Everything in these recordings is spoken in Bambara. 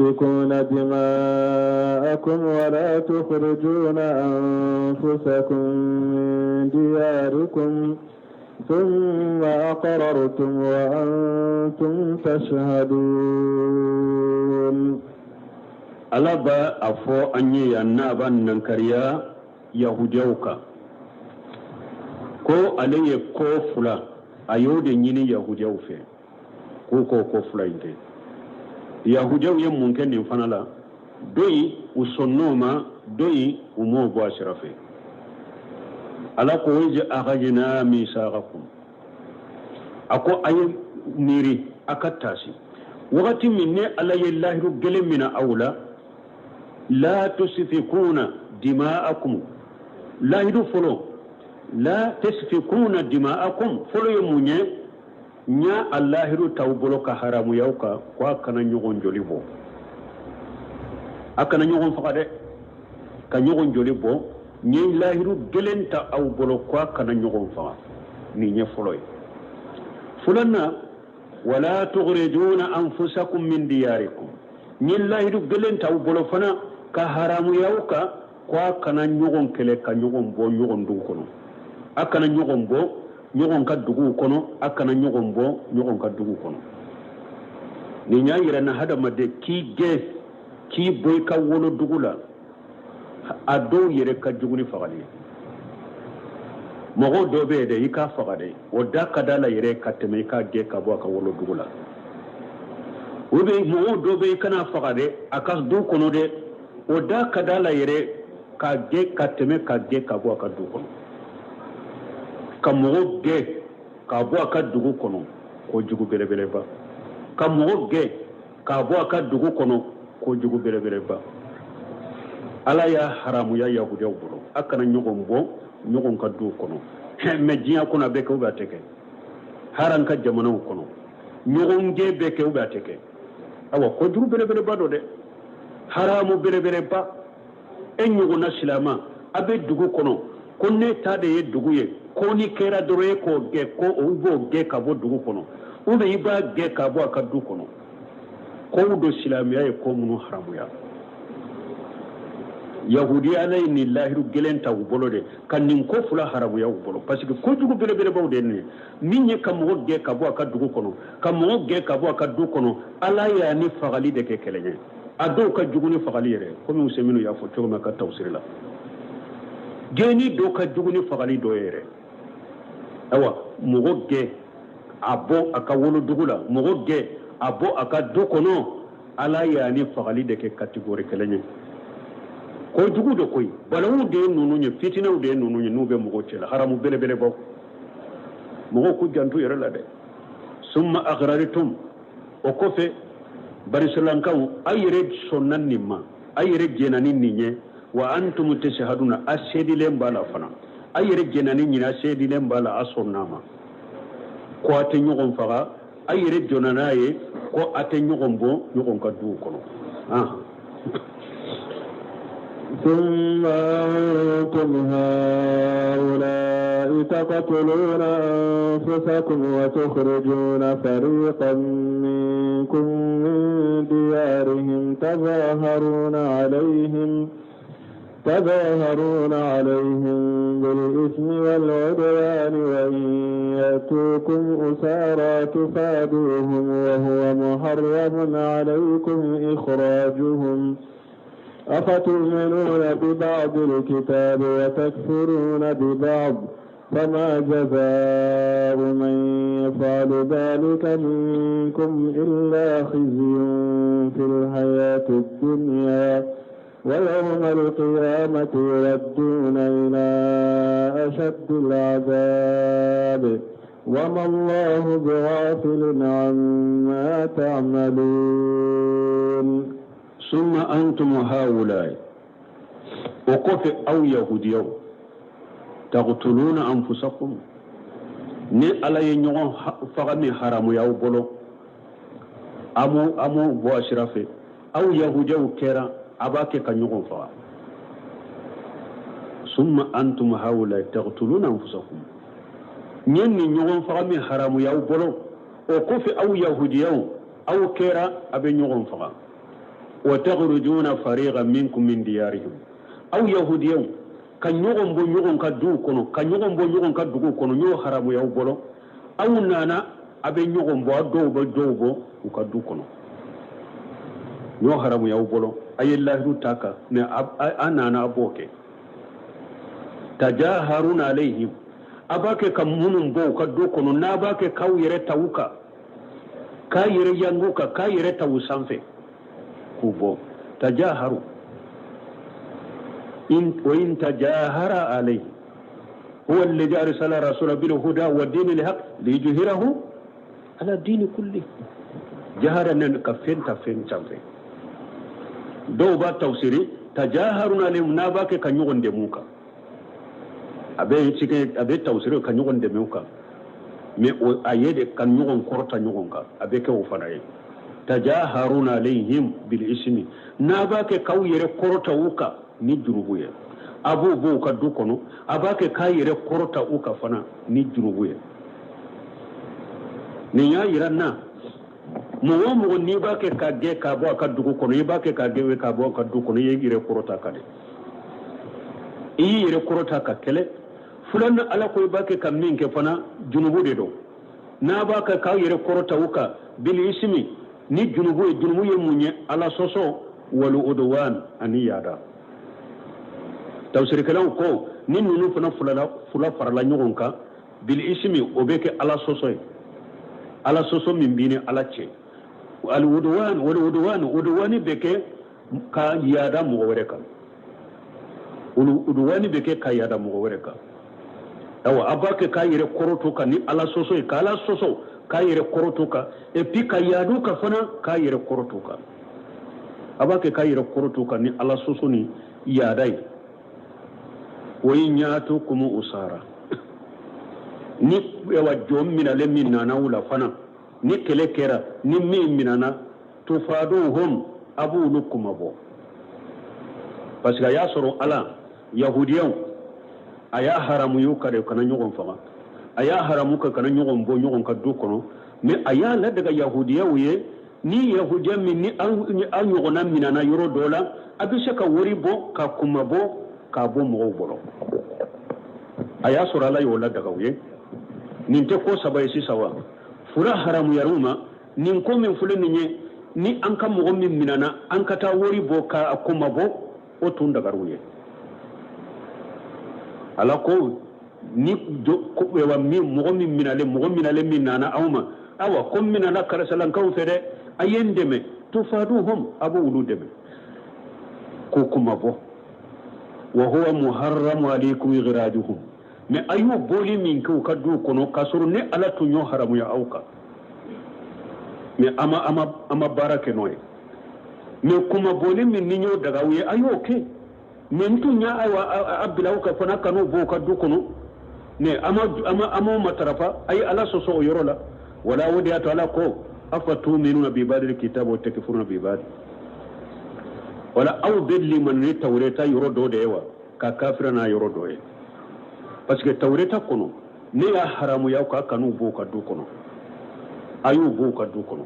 تسفكون دماءكم ولا تخرجون أنفسكم من دياركم ثم أقررتم وأنتم تشهدون. Ala b'a a fɔ an ye yan n'a b'a nankariya Yahudiyaw kan ko ale ye ko fila, a y'o de ɲini Yahudiyaw fɛ k'u k'o ko fila in kɛ. Yahudiyaw ye mun kɛ nin fana la? Dɔ in, u sɔnn'o ma, dɔ in, u m'o bɔ a sira fɛ. Ala ko: wa iz akhadna misaqakum. A ko a ye miiri, a ka taasi wagati min ne Ala ye lahidu gɛlɛn mina aw la, la tusfikuna dima'akum. Lahidu fɔlɔ, la tasfikuna dima'akum, fɔlɔ ye mun ye? N y'a a lahidu t'aw bolo ka haramuya aw kan ko a kana ɲɔgɔn joli bɔ, a kana ɲɔgɔn faga dɛ, ka ɲɔgɔn joli bɔ. N ye lahidu gɛlɛn ta aw bolo ko a kana ɲɔgɔn faga. Nin ye fɔlɔ ye. Filanan, wala tukhrijuna anfusakum min diyarikum. N ye lahidu gɛlɛn ta aw bolo fana ka haramuya aw kan ko a kana ɲɔgɔn kɛlɛ ka ɲɔgɔn bɔ ɲɔgɔn dugu kɔnɔ, a kana ɲɔgɔn bɔ ɲɔgɔn ka duguw kɔnɔ, a kana ɲɔgɔn bɔ ɲɔgɔn ka dugu kɔnɔ. Nin y'a yira na hadamaden k'i gɛn k'i bɔ i ka wolodugu la, a dɔw yɛrɛ ka jugu ni fagali ye. Mɔgɔw dɔ bɛ yen dɛ, i k'a faga dɛ, o da ka d'a la yɛrɛ ka tɛmɛ i k'a gɛn ka bɔ a ka wolodugu la. O bɛ mɔgɔw dɔ bɛ yen, i kana faga dɛ a ka du kɔnɔ dɛ, o da ka d'a la yɛrɛ k'a gɛn ka tɛmɛ k'a gɛn ka bɔ a ka du kɔnɔ. Ka mɔgɔ gɛn k'a bɔ a ka dugu kɔnɔ, ko jugu belebeleba. Ka mɔgɔ gɛn k'a bɔ a ka dugu kɔnɔ, ko jugu belebeleba. Ala y'a haramuya Yahudiyaw bolo, a kana ɲɔgɔn bɔ ɲɔgɔn ka duw kɔnɔ. Mɛ diɲɛ kɔnɔ, a bɛ kɛ ou a tɛ kɛ? Hali an ka jamanaw kɔnɔ, ɲɔgɔn gɛn bɛ kɛ ou a tɛ kɛ? Awa, ko jugu belebeleba don dɛ, haramu belebeleba. E ɲɔgɔnna silama, a bɛ dugu kɔnɔ, ko ne ta de ye dugu ye, ko ni kɛra dɔrɔn e k'o gɛn, ko o b'o gɛn ka bɔ dugu kɔnɔ, ou bien i b'a gɛn ka bɔ a ka du kɔnɔ. Kow don silamɛya ye ko minnu haramuya. Yahudi, Ala ye nin lahiru gɛlɛn ta u bolo de ka nin ko fila haramuya u bolo, parce que kojugu belebelebaw de ye nin ye. Min ye ka mɔgɔ gɛn ka bɔ a ka dugu kɔnɔ, ka mɔgɔ gɛn ka bɔ a ka du kɔnɔ, Ala y'a ni fagali de kɛ kelen ye. A dɔw ka jugu ni fagali yɛrɛ, komi Useminu y'a fɔ cogo min a ka tafsiri la. Gɛnni dɔ ka jugu ni fagali dɔ ye yɛrɛ. Ayiwa, mɔgɔ gɛn a bɔ a ka wolodugu la, mɔgɔ gɛn a bɔ a ka du kɔnɔ, Ala y'a ni fagali de kɛ catégorie kelen ye. Kojugu de koyi, balawu de ye ninnu ye, fitinɛw de ye ninnu ye n'u bɛ mɔgɔw cɛla, haramu belebelebaw. Mɔgɔw k'u janto yɛrɛ la dɛ. Summa aqrartum, o kɔfɛ, Banisirailakaw, a yɛrɛ sɔnna nin ma, a yɛrɛ jɛnna ni nin ye. Wa antum tashhaduna, a seedilen b'a la fana. A yɛrɛ jɛnna ni nin, a seedilen b'a la, a sɔnna a ma ko a tɛ ɲɔgɔn faga, a yɛrɛ jɔnna n'a ye ko a tɛ ɲɔgɔn bɔ ɲɔgɔn ka duw kɔnɔ. ثم أنتم هؤلاء تقتلون أنفسكم وتخرجون فريقا منكم من ديارهم تظاهرون عليهم بالإثم والعدوان، وإن يأتوكم أسارى تفادوهم، وهو محرم عليكم إخراجهم. أفتؤمنون ببعض الكتاب وتكفرون ببعض؟ فما جزاء من يفعل ذلك منكم إلا خزي في الحياة الدنيا، ويوم القيامة يردون إلى أشد العذاب، وما الله بغافل عما تعملون. ثم أنتم هؤلاء، o kɔfɛ aw Yahudiyaw، تقتلون أنفسكم. Ni Ala ye ɲɔgɔn faga min haramuya aw bolo, a m'o bɔ a sira fɛ. Aw Yahudiyaw kɛra a b'a kɛ ka ɲɔgɔn faga. ثم أنتم هؤلاء تقتلون أنفسكم. N ye nin ɲɔgɔn faga min haramuya aw bolo, o kɔfɛ aw Yahudiyaw, aw kɛra a bɛ ɲɔgɔn faga. Wa takhrujuna fariqan minkum min diyarihim, aw yahudiyaw ka ɲɔgɔn bɔ ɲɔgɔn ka duw kɔnɔ, ka ɲɔgɔn bɔ ɲɔgɔn ka duguw kɔnɔ, n y'o haramuya aw bolo. Aw nana a bɛ ɲɔgɔn bɔ, aw dɔw bɛ dɔw bɔ u ka du kɔnɔ, n y'o haramuya aw bolo. A ye lahidu ta kan, mais a nana a b'o kɛ. Tajaharuna alayhim, a b'a kɛ ka minnu bɔ u ka du kɔnɔ, n'a b'a kɛ k'aw yɛrɛ ta u kan, k'a yɛrɛ yangu kan, k'a yɛrɛ ta u sanfɛ k'u bɔ. Tajaharu in wa in tajahara alayhi huwa alladhi arsala rasula bil huda wa dinil haq liyuzhirahu ala dini kulli. Jahara nen ka fɛn ta fɛn sanfɛ. Dɔw b'a tafsiri tajaharuna alayhim, n'a b'a kɛ ka ɲɔgɔn dɛmɛ u kan, a bɛ sike, a bɛ tafsiri ka ɲɔgɔn dɛmɛ u kan, mais a ye de ka ɲɔgɔn kɔrɔta ɲɔgɔn kan, a bɛ kɛ o fana ye. Tajaharuna alayhim bil ismi, n'a b'a kɛ k'aw yɛrɛ kɔrɔta u kan ni jurubu ye, a b'u bɔ u ka du kɔnɔ, a b'a kɛ k'a yɛrɛ kɔrɔta u kan fana ni jurubu ye. Nin y'a yira n na, mɔgɔ o mɔgɔ n'i b'a kɛ ka gɛn ka bɔ a ka dugu kɔnɔ, i b'a kɛ ka gɛn ka bɔ a ka du kɔnɔ, i y'i yɛrɛ kɔrɔta ka de, i y'i yɛrɛ kɔrɔta ka kɛlɛ. Filanan, Ala ko i b'a kɛ ka min kɛ fana junubu de don. N'a b'a kɛ k'aw yɛrɛ kɔrɔta u kan bil ismi ni junubu ye, junubu ye mun ye? Ala sɔsɔ, wal udwan ani yaada. Tafsirikɛlaw ko ni ninnu fana fila farala ɲɔgɔn kan bil ismi, o bɛ kɛ Ala sɔsɔ ye, Ala sɔsɔ min b'i ni Ala cɛ. Al udwan, wal udwan, udwani bɛ kɛ ka yaada mɔgɔ wɛrɛ kan, udwani bɛ kɛ ka yaada mɔgɔ wɛrɛ kan. Awa, a b'a kɛ k'a yɛrɛ kɔrɔtɔ kan ni Ala sɔsɔ ye, k'Ala sɔsɔ k'a yɛrɛ kɔrɔtɔ kan, et puis ka yaadu kan fana k'a yɛrɛ kɔrɔtɔ kan. A b'a kɛ k'a yɛrɛ kɔrɔtɔ kan ni Ala sɔsɔ ni yaada ye. Wa in yatukum usara, ni awa jɔn minalen min nana u la fana, ni kɛlɛ kɛra, ni min minana, tufaduhum, a b'olu kunmabɔ. Parce que a y'a sɔrɔ Ala yahudiyaw a y'a haramu y'u ka de kana ɲɔgɔn faga, a y'a haramu ka kana ɲɔgɔn bɔ ɲɔgɔn ka du kɔnɔ, mais a y'a ladaga yahudiyaw ye, ni yahudiya min ni aw ɲɔgɔnna minana yɔrɔ dɔ la, a bɛ se ka wari bɔ ka kunmabɔ k'a bɔ mɔgɔw bolo. A y'a sɔrɔ Ala y'o ladaga u ye. Nin tɛ ko saba ye sisan wa? Fura haramuyar'u ma. Nin ko min filɛ nin ye, ni an ka mɔgɔ min minana, an ka taa wari bɔ k'a kunmabɔ, o tun dagar'u ye. Ala ko ni min mɔgɔ min minalen, mɔgɔ minalen min nana aw ma, awa ko minana karisalankaw fɛ dɛ, a ye n dɛmɛ, tufaduhum, a b'olu dɛmɛ k'o kunmabɔ. Wa huwa muharramu alaykum ighrajuhum, mais a y'o bɔli min kɛ u ka duw kɔnɔ, k'a sɔrɔ ne Ala tun y'o haramuya aw kan, mais a ma baara kɛ n'o ye. Mais kunmabɔli min ni y'o daga aw ye, a y'o kɛ. Mais n tun y'a ayiwa a bila aw ka fana kan'o bɔ u ka du kɔnɔ, mais a m'o matarafa, a ye Ala sɔsɔ o yɔrɔ la. Wala o de y'a to Ala ko afatuminuna bibadil kitab wa takfuruna bibadi. Wala aw bɛ limani ni tawureta yɔrɔ dɔ de ye wa, ka kafira n'a yɔrɔ dɔ ye. Parce que tawureta kɔnɔ ne y'a haramuya k'a kan'u bɔ u ka du kɔnɔ, a y'u bɔ u ka du kɔnɔ.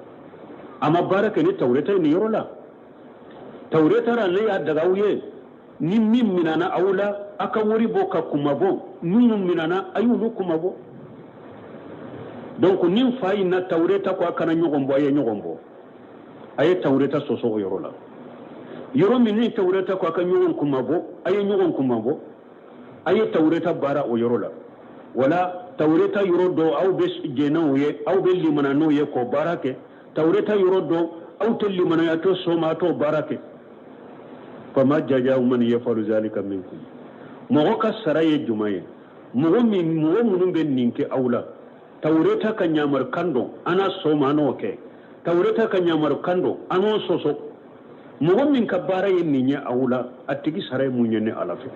A ma baara kɛ ni tawureta ye nin yɔrɔ la. Tawureta la ne y'a daga aw ye, ni min minana aw la, a ka wari bɔ ka kunmabɔ, minnu minana a y'olu kunmabɔ. Donc ni fa in na tawureta ko a kana ɲɔgɔn bɔ, a ye ɲɔgɔn bɔ, a ye tawureta sɔsɔ o yɔrɔ la. Yɔrɔ min ni tawureta ko a ka ɲɔgɔn kunmabɔ, a ye ɲɔgɔn kunmabɔ, a ye tawureta baara o yɔrɔ la. Wala tawureta yɔrɔ dɔ aw bɛ jɛn n'o ye, aw bɛ limana n'o ye k'o baara kɛ. Tawureta yɔrɔ dɔ aw tɛ limanaya to sɔn ma, a t'o baara kɛ. Fama jazaa'u man yafalu zalika minkum, mɔgɔ ka sara ye jumɛn ye? Mɔgɔ minnu bɛ nin kɛ aw la, tawureta ka ɲamarikan dɔn, an n'a sɔn ma, an n'o kɛ. Tawureta ka ɲamarikan dɔn, an n'o sɔsɔ. Mɔgɔ min ka baara ye nin ye aw la, a tigi sara ye mun ye ne Ala fɛ?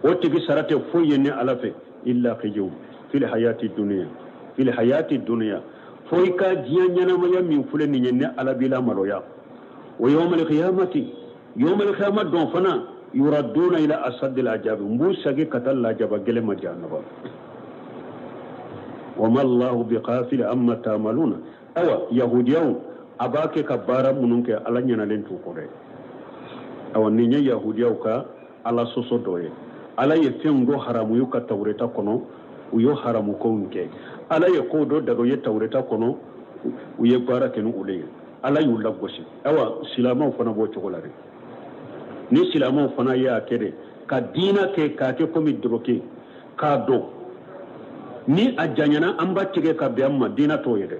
O tigi sara tɛ foyi ye ne Ala fɛ illa khizyun fil hayati dunya, fil hayati dunya, fo i ka diɲɛ ɲɛnamaya min filɛ nin ye, ne Ala b'i lamaloya. Wa yawmal qiyamati, yawmal qiyama don fana, yuraduna ila asaddil ajabi, n b'u sagi ka taa lajaba gɛlɛn ma, jahannaba. Wa ma Allahu bighafil amma ta'maluna. Awa yahudiyaw, A b'a kɛ ka baara minnu kɛ, Ala ɲinalen t'u kɔ dɛ. Awa, nin ye yahudiyaw ka Ala sɔsɔ dɔ ye. Ala ye fɛnw dɔ haramu y'u ka tawureta kɔnɔ, u y'o haramu kow kɛ. Ala ye kow dɔ daga u ye tawureta kɔnɔ, u ye baara kɛ ni olu ye. Ala y'u lagosi. Awa, silamɛw fana b'o cogo la dɛ. Ni silamɛw fana y'a kɛ de ka diina kɛ k'a kɛ komi doroke k'a dɔn ni a janyana, an b'a tigɛ ka bɛn an ma, diina t'o ye dɛ.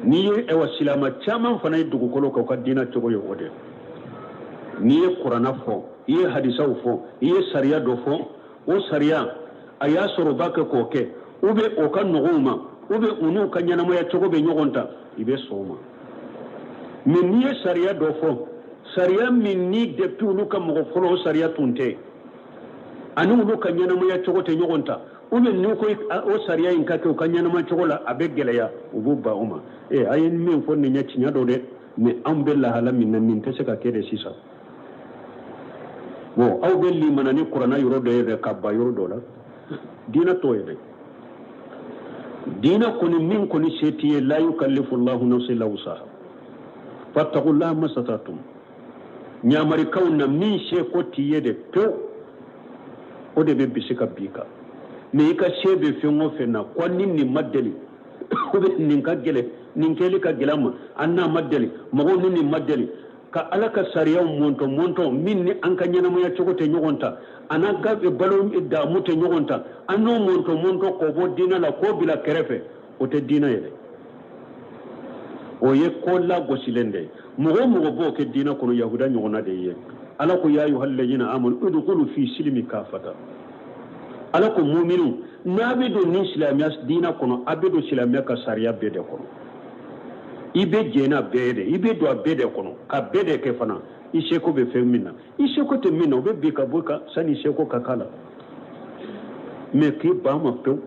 N'i ye, ayiwa, silama caman fana ye dugukolo kan, u ka diina cogo ye o de. N'i ye kuranna fɔ, i ye hadisaw fɔ, i ye sariya dɔ fɔ, o sariya a y'a sɔrɔ u b'a kɛ k'o kɛ, ou bien o ka nɔgɔn u ma, ou bien u n'u ka ɲɛnamaya cogo bɛ ɲɔgɔn ta, i bɛ sɔn o ma. Mais n'i ye sariya dɔ fɔ, sariya min ni depuis olu ka mɔgɔ fɔlɔ o sariya tun tɛ, ani olu ka ɲɛnamaya cogo tɛ ɲɔgɔn ta, ou bien n'u ko o sariya in ka kɛ u ka ɲɛnama cogo la, a bɛ gɛlɛya, u b'u ban o ma. Ee, a ye min fɔ nin ye tiɲɛ don dɛ, mais anw bɛ lahala min na, nin tɛ se ka kɛ de sisan. Bon, aw bɛ limana ni kuranna yɔrɔ dɔ ye dɛ, ka ban yɔrɔ dɔ la. Diinɛ t'o ye dɛ. Diinɛ kɔni, min kɔni se t'i ye, la yukallifu llahu nafsan illa wusaha fattaqullaha masatatum. Ɲamarikaw na, min se ko t'i ye de pewu, o de bɛ bisi ka b'i kan. Mais i ka se bɛ fɛn o fɛn na, ko ni nin ma deli, ou bien nin ka gɛlɛn, nin kɛli ka gɛlɛn ma, an n'a ma deli, mɔgɔw ni nin ma deli ka Ala ka sariyaw mɔntɔn mɔntɔn, min ni an ka ɲɛnamaya cogo tɛ ɲɔgɔn ta, an n'an ka balo damu tɛ ɲɔgɔn ta, an n'o mɔntɔn mɔntɔn k'o bɔ diinɛ la k'o bila kɛrɛfɛ, o tɛ diinɛ ye dɛ. O ye ko lagosilen de ye. Mɔgɔ o mɔgɔ b'o kɛ diinɛ kɔnɔ, yahuda ɲɔgɔnna de ye. Ala ko ya ayuha alladhina amanu udkhulu fi silmi kafata. Ala ko muminu, n'a bɛ don ni silamɛya diinɛ kɔnɔ, a bɛ don silamɛya ka sariya bɛɛ de kɔnɔ. I bɛ jɛn n'a bɛɛ ye de, i bɛ don a bɛɛ de kɔnɔ ka bɛɛ de kɛ fana. I seko bɛ fɛn min na, i seko tɛ min na, o bɛ bin ka bɔ i kan sani i seko ka k'a la. Mais k'i ban ma pewu,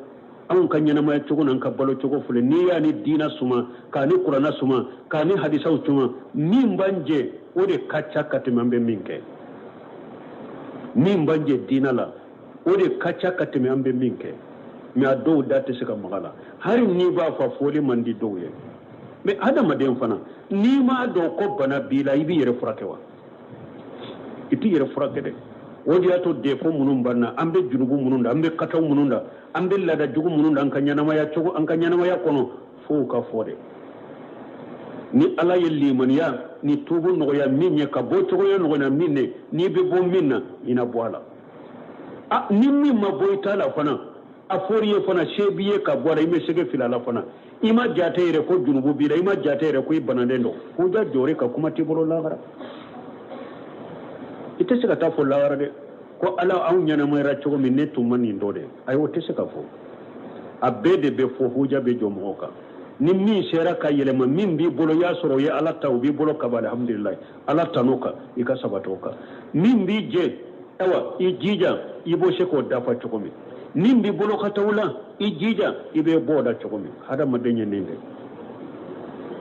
anw ka ɲɛnamaya cogo n'an ka balo cogo filɛ, n'i y'a ni diinɛ suma, k'a ni kuranna suma, k'a ni hadisaw suma, min b'an jɛ, o de ka ca ka tɛmɛ an bɛ min kɛ. Min b'an jɛ diinɛ la, o de ka ca ka tɛmɛ an bɛ min kɛ. Mais a dɔw da tɛ se ka maga la, hali n'i b'a fɔ, fɔli man di dɔw ye. Mais adamaden fana, n'i m'a dɔn ko bana b'i la, i b'i yɛrɛ furakɛ wa? I t'i yɛrɛ furakɛ dɛ. O de y'a to défaut minnu b'an na, an bɛ jurubu minnu da, an bɛ kataw minnu da, an bɛ laada jugu minnu da an ka ɲɛnamaya cogo, an ka ɲɛnamaya kɔnɔ, fo ka fɔ de. Ni Ala ye limaniya ni tuubu nɔgɔya min ye, ka bɔ cogoya nɔgɔya min ye, n'i bɛ bɔ min na, i na bɔ a la. A ni min ma bɔ i ta la fana, a fɔr'i ye fana, se b'i ye ka bɔ a la, i ma sɛgɛ fili a la fana, i ma jate yɛrɛ ko junubu b'i la, i ma jate yɛrɛ ko i bananen don, ko ja jɔre ka kuma t'i bolo lahara. I tɛ se ka taa fɔ lahara dɛ ko Ala, anw ɲɛnamayara cogo min, ne tun ma nin dɔn dɛ. Ayi, o tɛ se ka fɔ. A bɛɛ de bɛ fɔ, huja bɛ jɔ mɔgɔw kan. Ni min sera ka yɛlɛma, min b'i bolo, i y'a sɔrɔ o ye Ala ta, o b'i bolo kaban, alhamdulilayi, Ala tan'o kan, i ka sabati o kan. Min b'i jɛ, ayiwa, i jija i b'o se k'o dafa cogo min. Min b'i bolo ka taa o la, i jija i bɛ bɔ o la cogo min. Hadamaden ye nin de.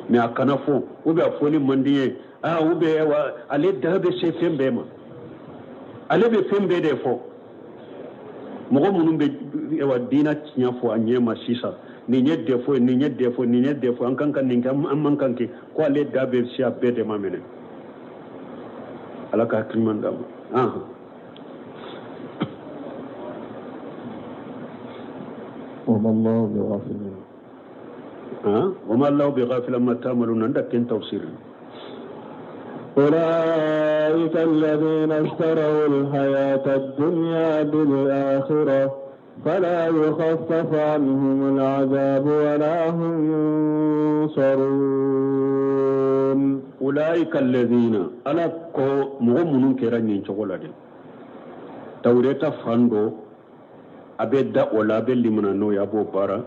Mais a kana fɔ, ou bien a fɔli man di ye, aa, ou bien ayiwa, ale da bɛ se fɛn bɛɛ ma, ale bɛ fɛn bɛɛ de fɔ. Mɔgɔ minnu bɛ, ayiwa, diinɛ tiɲɛ fɔ a ɲɛ ma sisan, nin ye défaut ye, nin ye défaut, nin ye défaut, an kan ka nin kɛ, an man kan kɛ, ko ale da bɛ se a bɛɛ de ma minɛ. Ala ka hakili ɲuman d'a ma. وما الله بغافل. وما الله بغافل عما تعملون. عندك كن تفسير. أولئك الذين اشتروا الحياة الدنيا بالآخرة فلا يخفف عنهم العذاب ولا هم ينصرون. أولئك الذين، ala ko mɔgɔ minnu kɛra nin cogo la dɛ, tawureta fan dɔ a bɛ da o la, a bɛ limana n'o ye, a b'o baara.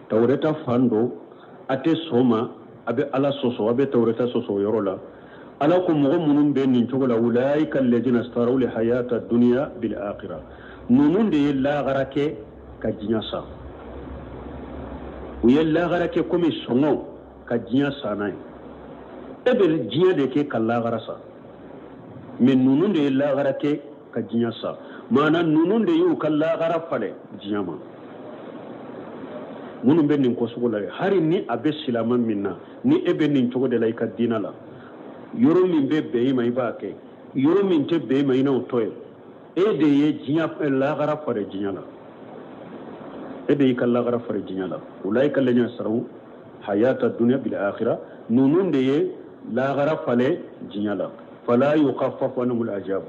Tawureta fan dɔ a tɛ sɔn ma, a bɛ Ala sɔsɔ, a bɛ tawureta sɔsɔ o yɔrɔ la. Ala ko mɔgɔ minnu bɛ nin cogo la, ulaika alladhina ishtaraw lihayata dunya bil akhirah, ninnu de ye lahara kɛ ka diɲɛ san. U ye lahara kɛ komi sɔngɔ ka diɲɛ san n'a ye. E bɛ diɲɛ de kɛ ka lahara san, mais ninnu de ye lahara kɛ ka diɲɛ san. Maana ninnu de y'u ka lahara falen diɲɛ ma. Minnu bɛ nin ko sugu la, hali ni a bɛ silama min na, ni e bɛ nin cogo de la i ka diinɛ la, yɔrɔ min bɛ bɛn i ma, i b'a kɛ. Yɔrɔ min tɛ bɛn i ma, i n'o to yen. E de ye diɲɛ lagara fare diɲɛ la, e de y'i ka lagara fare diɲɛ la. Ulaika alladhina ishtaraw hayata dunya bil akhirah, ninnu de ye lagara fale diɲɛ la. Fala yukhaffafu anhumul azab.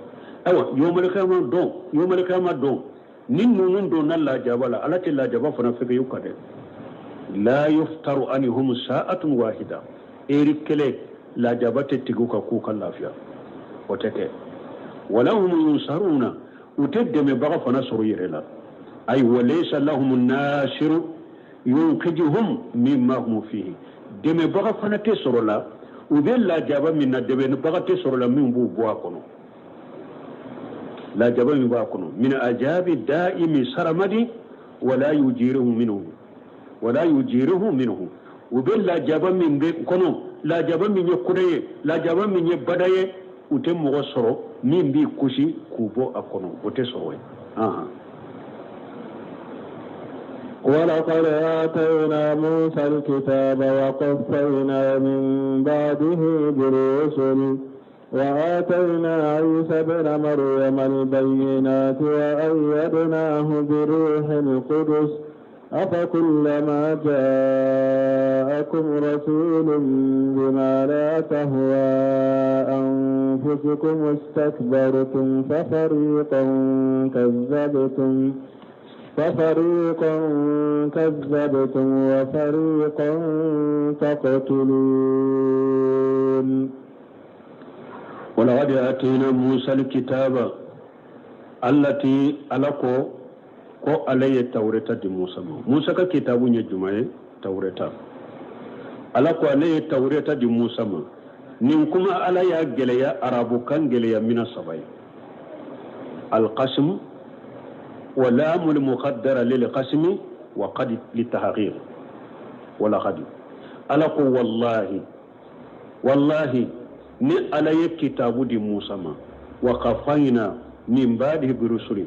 Ayiwa, yawmal don, yawmal qiyamah don, ni ninnu donna lajaba la, Ala tɛ lajaba fana fɛgɛya u kan dɛ. La yuftaru anhum sa'atun wahida, eri kelen lajaba tɛ tigɛ u kan k'u ka lafiya, o tɛ kɛ. Wala hum yunsaruna, u tɛ dɛmɛbaga fana sɔrɔ yɛrɛ la. Ay walaysa lahum nasiru yunqijuhum mimma hum fihi, dɛmɛbaga fana tɛ sɔrɔ la. U bɛ lajaba min na, dɛmɛbaga tɛ sɔrɔ la min b'u bɔ a kɔnɔ, lajaba min b'a kɔnɔ. Min ajabi da'imi saramadi wala yujiruhu minhu, wala yujiruhu minhu. U bɛ lajaba min bɛ kɔnɔ, lajaba min ye kuda ye, lajaba min ye bada ye, u tɛ mɔgɔ sɔrɔ min b'i kusi k'u bɔ a kɔnɔ, o tɛ sɔrɔ ye. ولقد آتينا موسى الكتاب وقفينا من بعده بالرسل وآتينا عيسى ابن مريم البينات وأيدناه بروح القدس أفكلما جاءكم رسول بما لا تهوى أنفسكم استكبرتم ففريقا كذبتم وفريقا تقتلون. ولقد آتينا موسى الكتاب التي ألقوا ko Ala ye Tawureta di Musa ma. Musa ka kitabu ye jumɛn ye? Tawureta. Ala ko ale ye Tawureta di Musa ma. Nin kuma Ala y'a gɛlɛya arabukan gɛlɛya mina saba ye. Alqasm wa lamul muqaddara lil qasmi wa qad litahqir wala qad. Ala ko wallahi wallahi ni Ala ye kitabu di Musa ma, wa qafayna min ba'dihi bi rusuli,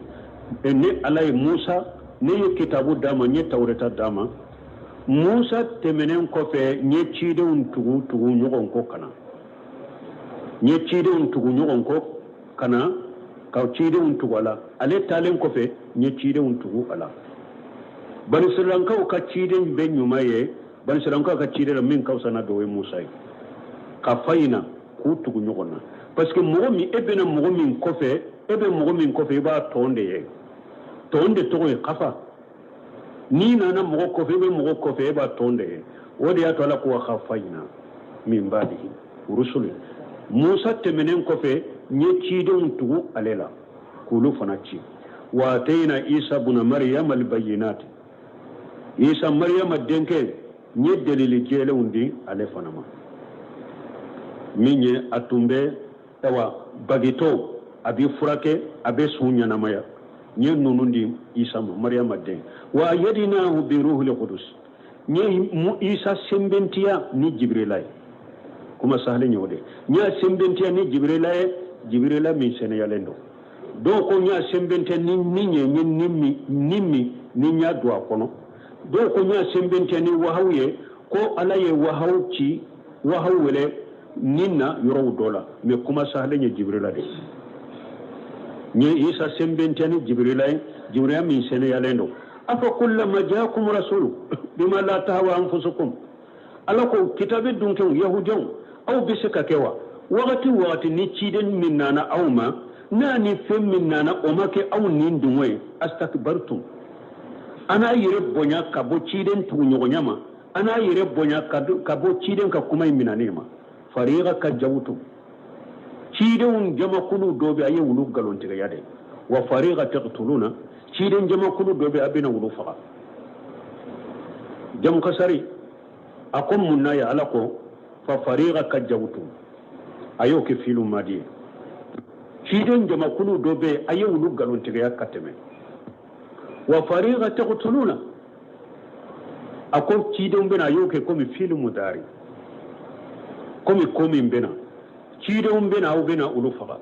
ni Ala ye Musa ne ye kitabu d'a ma, n ye Tawureta d'a ma. Musa tɛmɛnen kɔfɛ, n ye cidenw tugu tugu ɲɔgɔn kɔ ka na, n ye cidenw tugu ɲɔgɔn kɔ ka na, ka cidenw tugu a la. Ale taalen kɔfɛ, n ye cidenw tugu a la. Banisiralakaw ka ciden bɛɛ ɲuman ye, banisiralakaw ka ciden la min ka fisa n'a bɛɛ, o ye Musa ye. Ka fa in na k'u tugu ɲɔgɔn na, parce que mɔgɔ min e bɛna mɔgɔ min kɔfɛ, e bɛ mɔgɔ min kɔfɛ, i b'a tɔn de ye. Tɔn de tɔgɔ ye kafa. N'i nana mɔgɔ kɔfɛ, i bɛ mɔgɔ kɔfɛ, e b'a tɔn de ye. O de y'a to Ala ko wa kafayina min ba'dihi rusuli. Musa tɛmɛnen kɔfɛ, n ye cidenw tugu ale la k'olu fana ci. Wa atayna Isa buna Mariyama albayinati, Isa Mariyama denkɛ, n ye delili jɛlenw di ale fana ma, min ye a tun bɛ awa bagitɔ, a bɛ furakɛ, a bɛ sun ɲɛnamaya. N ye ninnu di Isa ma, Mariyama den. Wa ayyadnahu bi ruhil qudus, n ye Isa sɛnbɛntiya ni Jibirila ye. Kuma sahalen ye o de. N y'a sɛnbɛntiya ni Jibirila ye, Jibirila min sɛnɛyalen don. Dɔw ko n y'a sɛnbɛntiya ni min ye, n ye ni min ni n y'a don a kɔnɔ. Dɔw ko n y'a sɛnbɛntiya ni wahawu ye, ko Ala ye wahawu ci, wahawu wele ni na yɔrɔw dɔ la. Mais kuma sahalen ye Jibirila de ye. N ye Isa sɛnbɛntiya ni Jibirila ye, Jibirila min sɛnɛyalen don. Afa kullama jaakum rasulu bima la tahwa anfusukum. Ala ko kitabe dunkew yahudiyaw, aw bɛ se ka kɛ wa wagati wagati ni ciden min nana aw ma, n'a ni fɛn min nana o ma kɛ aw ni dungo ye, astakbartum, an n'a yɛrɛ bonya ka bɔ ciden tuguɲɔgɔnya ma, an n'a yɛrɛ bonya ka bɔ ciden ka kuma in minɛnen ma. Fariqa ka jawutum, cidenw jamakulu dɔ bɛ a ye wulu nkalontigɛya de. Wa fariqa taqtuluna, ciden jamakulu dɔ bɛ a bɛna wulu faga. Jamukasari a ko mun na ye? Ala ko fa fariqa ka jawutum, a y'o kɛ filu madi ye. Ciden jamakulu dɔ bɛ a ye wulu nkalontigɛya ka tɛmɛ. Wa fariqa taqtuluna, a ko cidenw bɛna, a y'o kɛ komi filu mudari, komi ko min bɛna, cidenw bɛna, aw bɛna olu faga.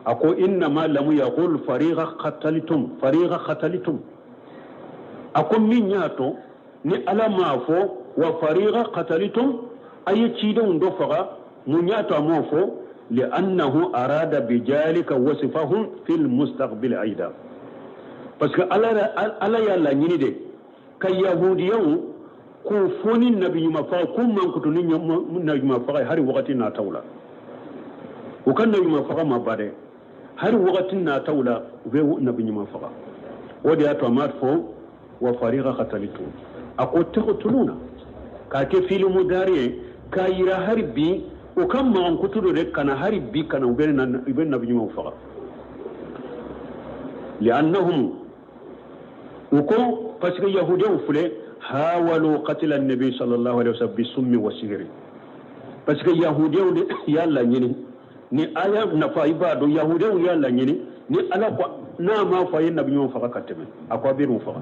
A ko innama lam yaqul fariqa qatalitum, fariqa qatalitum. A ko min y'a to Ni Ala m'a fɔ wa fariqa qatalitum, a ye cidenw dɔ faga, mun y'a to a m'o fɔ? Li'annahu arada bijalika wasifahum fil mustaqbil aida. Parce que Ala y'a laɲini de ka yahudiyaw k'u fɔ ni nabi ɲuman faga, k'u mankutu ni nabi ɲuman faga ye hali wagati nataw la. U ka nabi ɲuman faga ma ba dɛ, hali wagati nataw la u bɛ nabi ɲuman faga. O de y'a to a m'a fɔ wa fariqa qatalitum, a ko taqtuluna, k'a kɛ fili mudari ye k'a yira hali bi u ka mankutu dɔ de kana hali bi kana u bɛ nabi ɲumanw faga. Li'annahum, u ko parce que yahudiyaw filɛ hawalu qatila nabi sallallahu alaihi wasallam bisummi wa sihri, parce que yahudiyaw de y'a laɲini ni aya nafa i b'a dɔn yahudiyaw y'a laɲini ni Ala ko n'a m'a fɔ a ye nabi ɲuman faga ka tɛmɛ, a ko a bɛ n'u faga.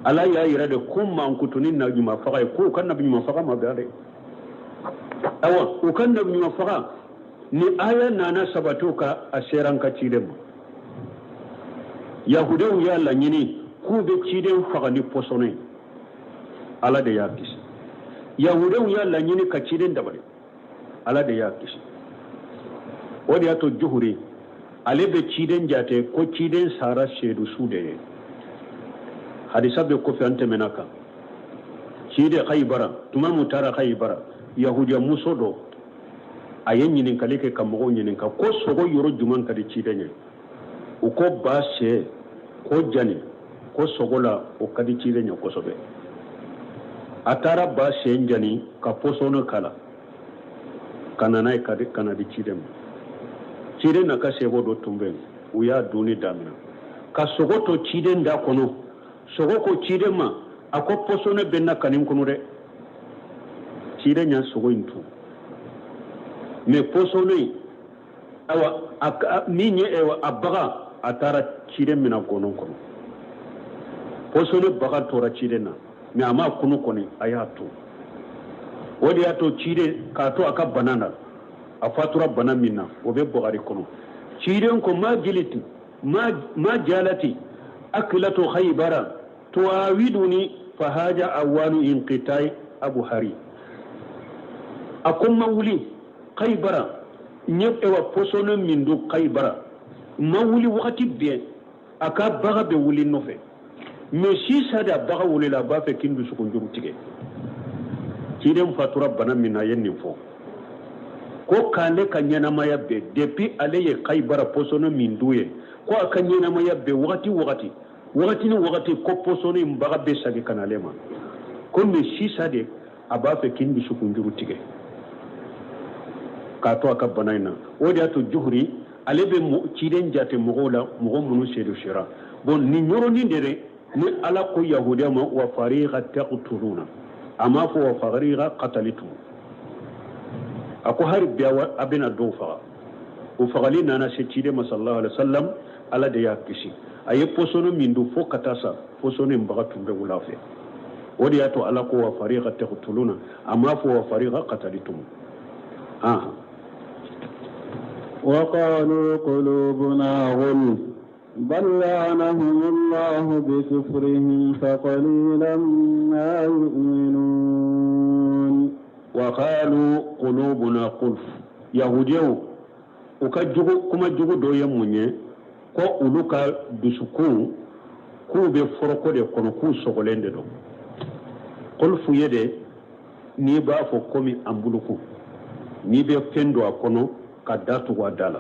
Ala y'a yira de ko mankutu ni nabi ɲuman faga ye, k'u ka nabi ɲuman faga ma bɛn dɛ. Awa u ka nabi ɲuman faga ni aya nana sabati ka a sera an ka ciden ma. Yahudiyaw y'a laɲini k'u bɛ ciden faga ni pɔsɔnɛ ye, Ala de y'a kisi. Yahudiyaw y'a laɲini ka ciden dabali, Ala de y'a kisi. O de y'a to Juhuri ale bɛ ciden jate ko ciden sara seedu su de ye. Hadisa bɛ kɔfɛ an tɛmɛna kan. Ciden Khaybara, tuma mun taara Khaybara, yahudiya muso dɔ a ye ɲininkali kɛ ka mɔgɔw ɲininka ko sogo yɔrɔ jumɛn ka di ciden ye. U ko ba sɛ, ko jani, ko sogo la o ka di ciden ye kosɛbɛ. A taara ba sɛ jani ka pɔsɔni k'a la ka na n'a ye ka na di ciden ma. Ciden n'a ka sɛbɔ dɔ tun bɛ yen, u y'a dunni daminɛ ka sogo to ciden da kɔnɔ. Sogo ko ciden ma, a ko pɔsɔni bɛ n na ka nin kɔnɔ dɛ. Ciden y'a sogo in tun, mais pɔsɔni awa min ye a baga, a taara ciden minɛ gɔnɔ kɔnɔ. Pɔsɔni baga tora ciden na, mais a m'a kunu kɔni, a y'a to. O de y'a to ciden k'a to a ka bana na, a fatura bana min na, o bɛ Bukhari kɔnɔ. Ciden ko ma jiliti ma jalati akilatu Khaybara tuwawiduni fahaja awanu inqitai abu hari. A ko ma wuli Khaybara, n ye ewa pɔsɔni min don Khaybara, ma wuli wagati bɛɛ a ka baga bɛ wuli nɔfɛ, mais sisan de a baga wulila, a b'a fɛ k'i dusukun juru tigɛ. Ciden fatura bana min na, a ye nin fɔ ko k'ale ka ɲɛnamaya bɛɛ depuis ale ye Khaybara pɔsɔni min dun ye, ko a ka ɲɛnamaya bɛɛ wagati wagati ni wagati ko pɔsɔni in baga bɛ segin ka na ale ma, ko mais sisan de a b'a fɛ k'i dusukun juru tigɛ k'a to a ka bana in na. O de y'a to Juhuri ale bɛ ciden jate mɔgɔw la, mɔgɔ minnu seedu sera. Bon nin yɔrɔnin de dɛ, ni Ala ko yahudiya ma wa fariqa taqtuluna, a m'a fɔ wa fariqa qatalitum, a ko hali bi a bɛna dɔw faga. O fagali nana se ciden ma sallallahu alaihi wasallam, Ala de y'a kisi. A ye pɔsɔni min dun fo ka taa sa, pɔsɔni in baga tun bɛ wula fɛ. O de y'a to Ala ko wa fariqa taqtuluna, a m'a fɔ wa fariqa qatalitum. وقالوا قلوبنا غلف بل لعنهم الله بكفرهم فقليلا ما يؤمنون. وقالوا قلوبنا غلف, yahudiyaw u ka jugu kuma jugu dɔ ye mun ye? Ko olu ka dusukun k'u bɛ foroko de kɔnɔ, k'u sɔgɔlen de don. Qulfu ye de n'i b'a fɔ komi anbuluku, n'i bɛ fɛn don a kɔnɔ ka da tugu a da la.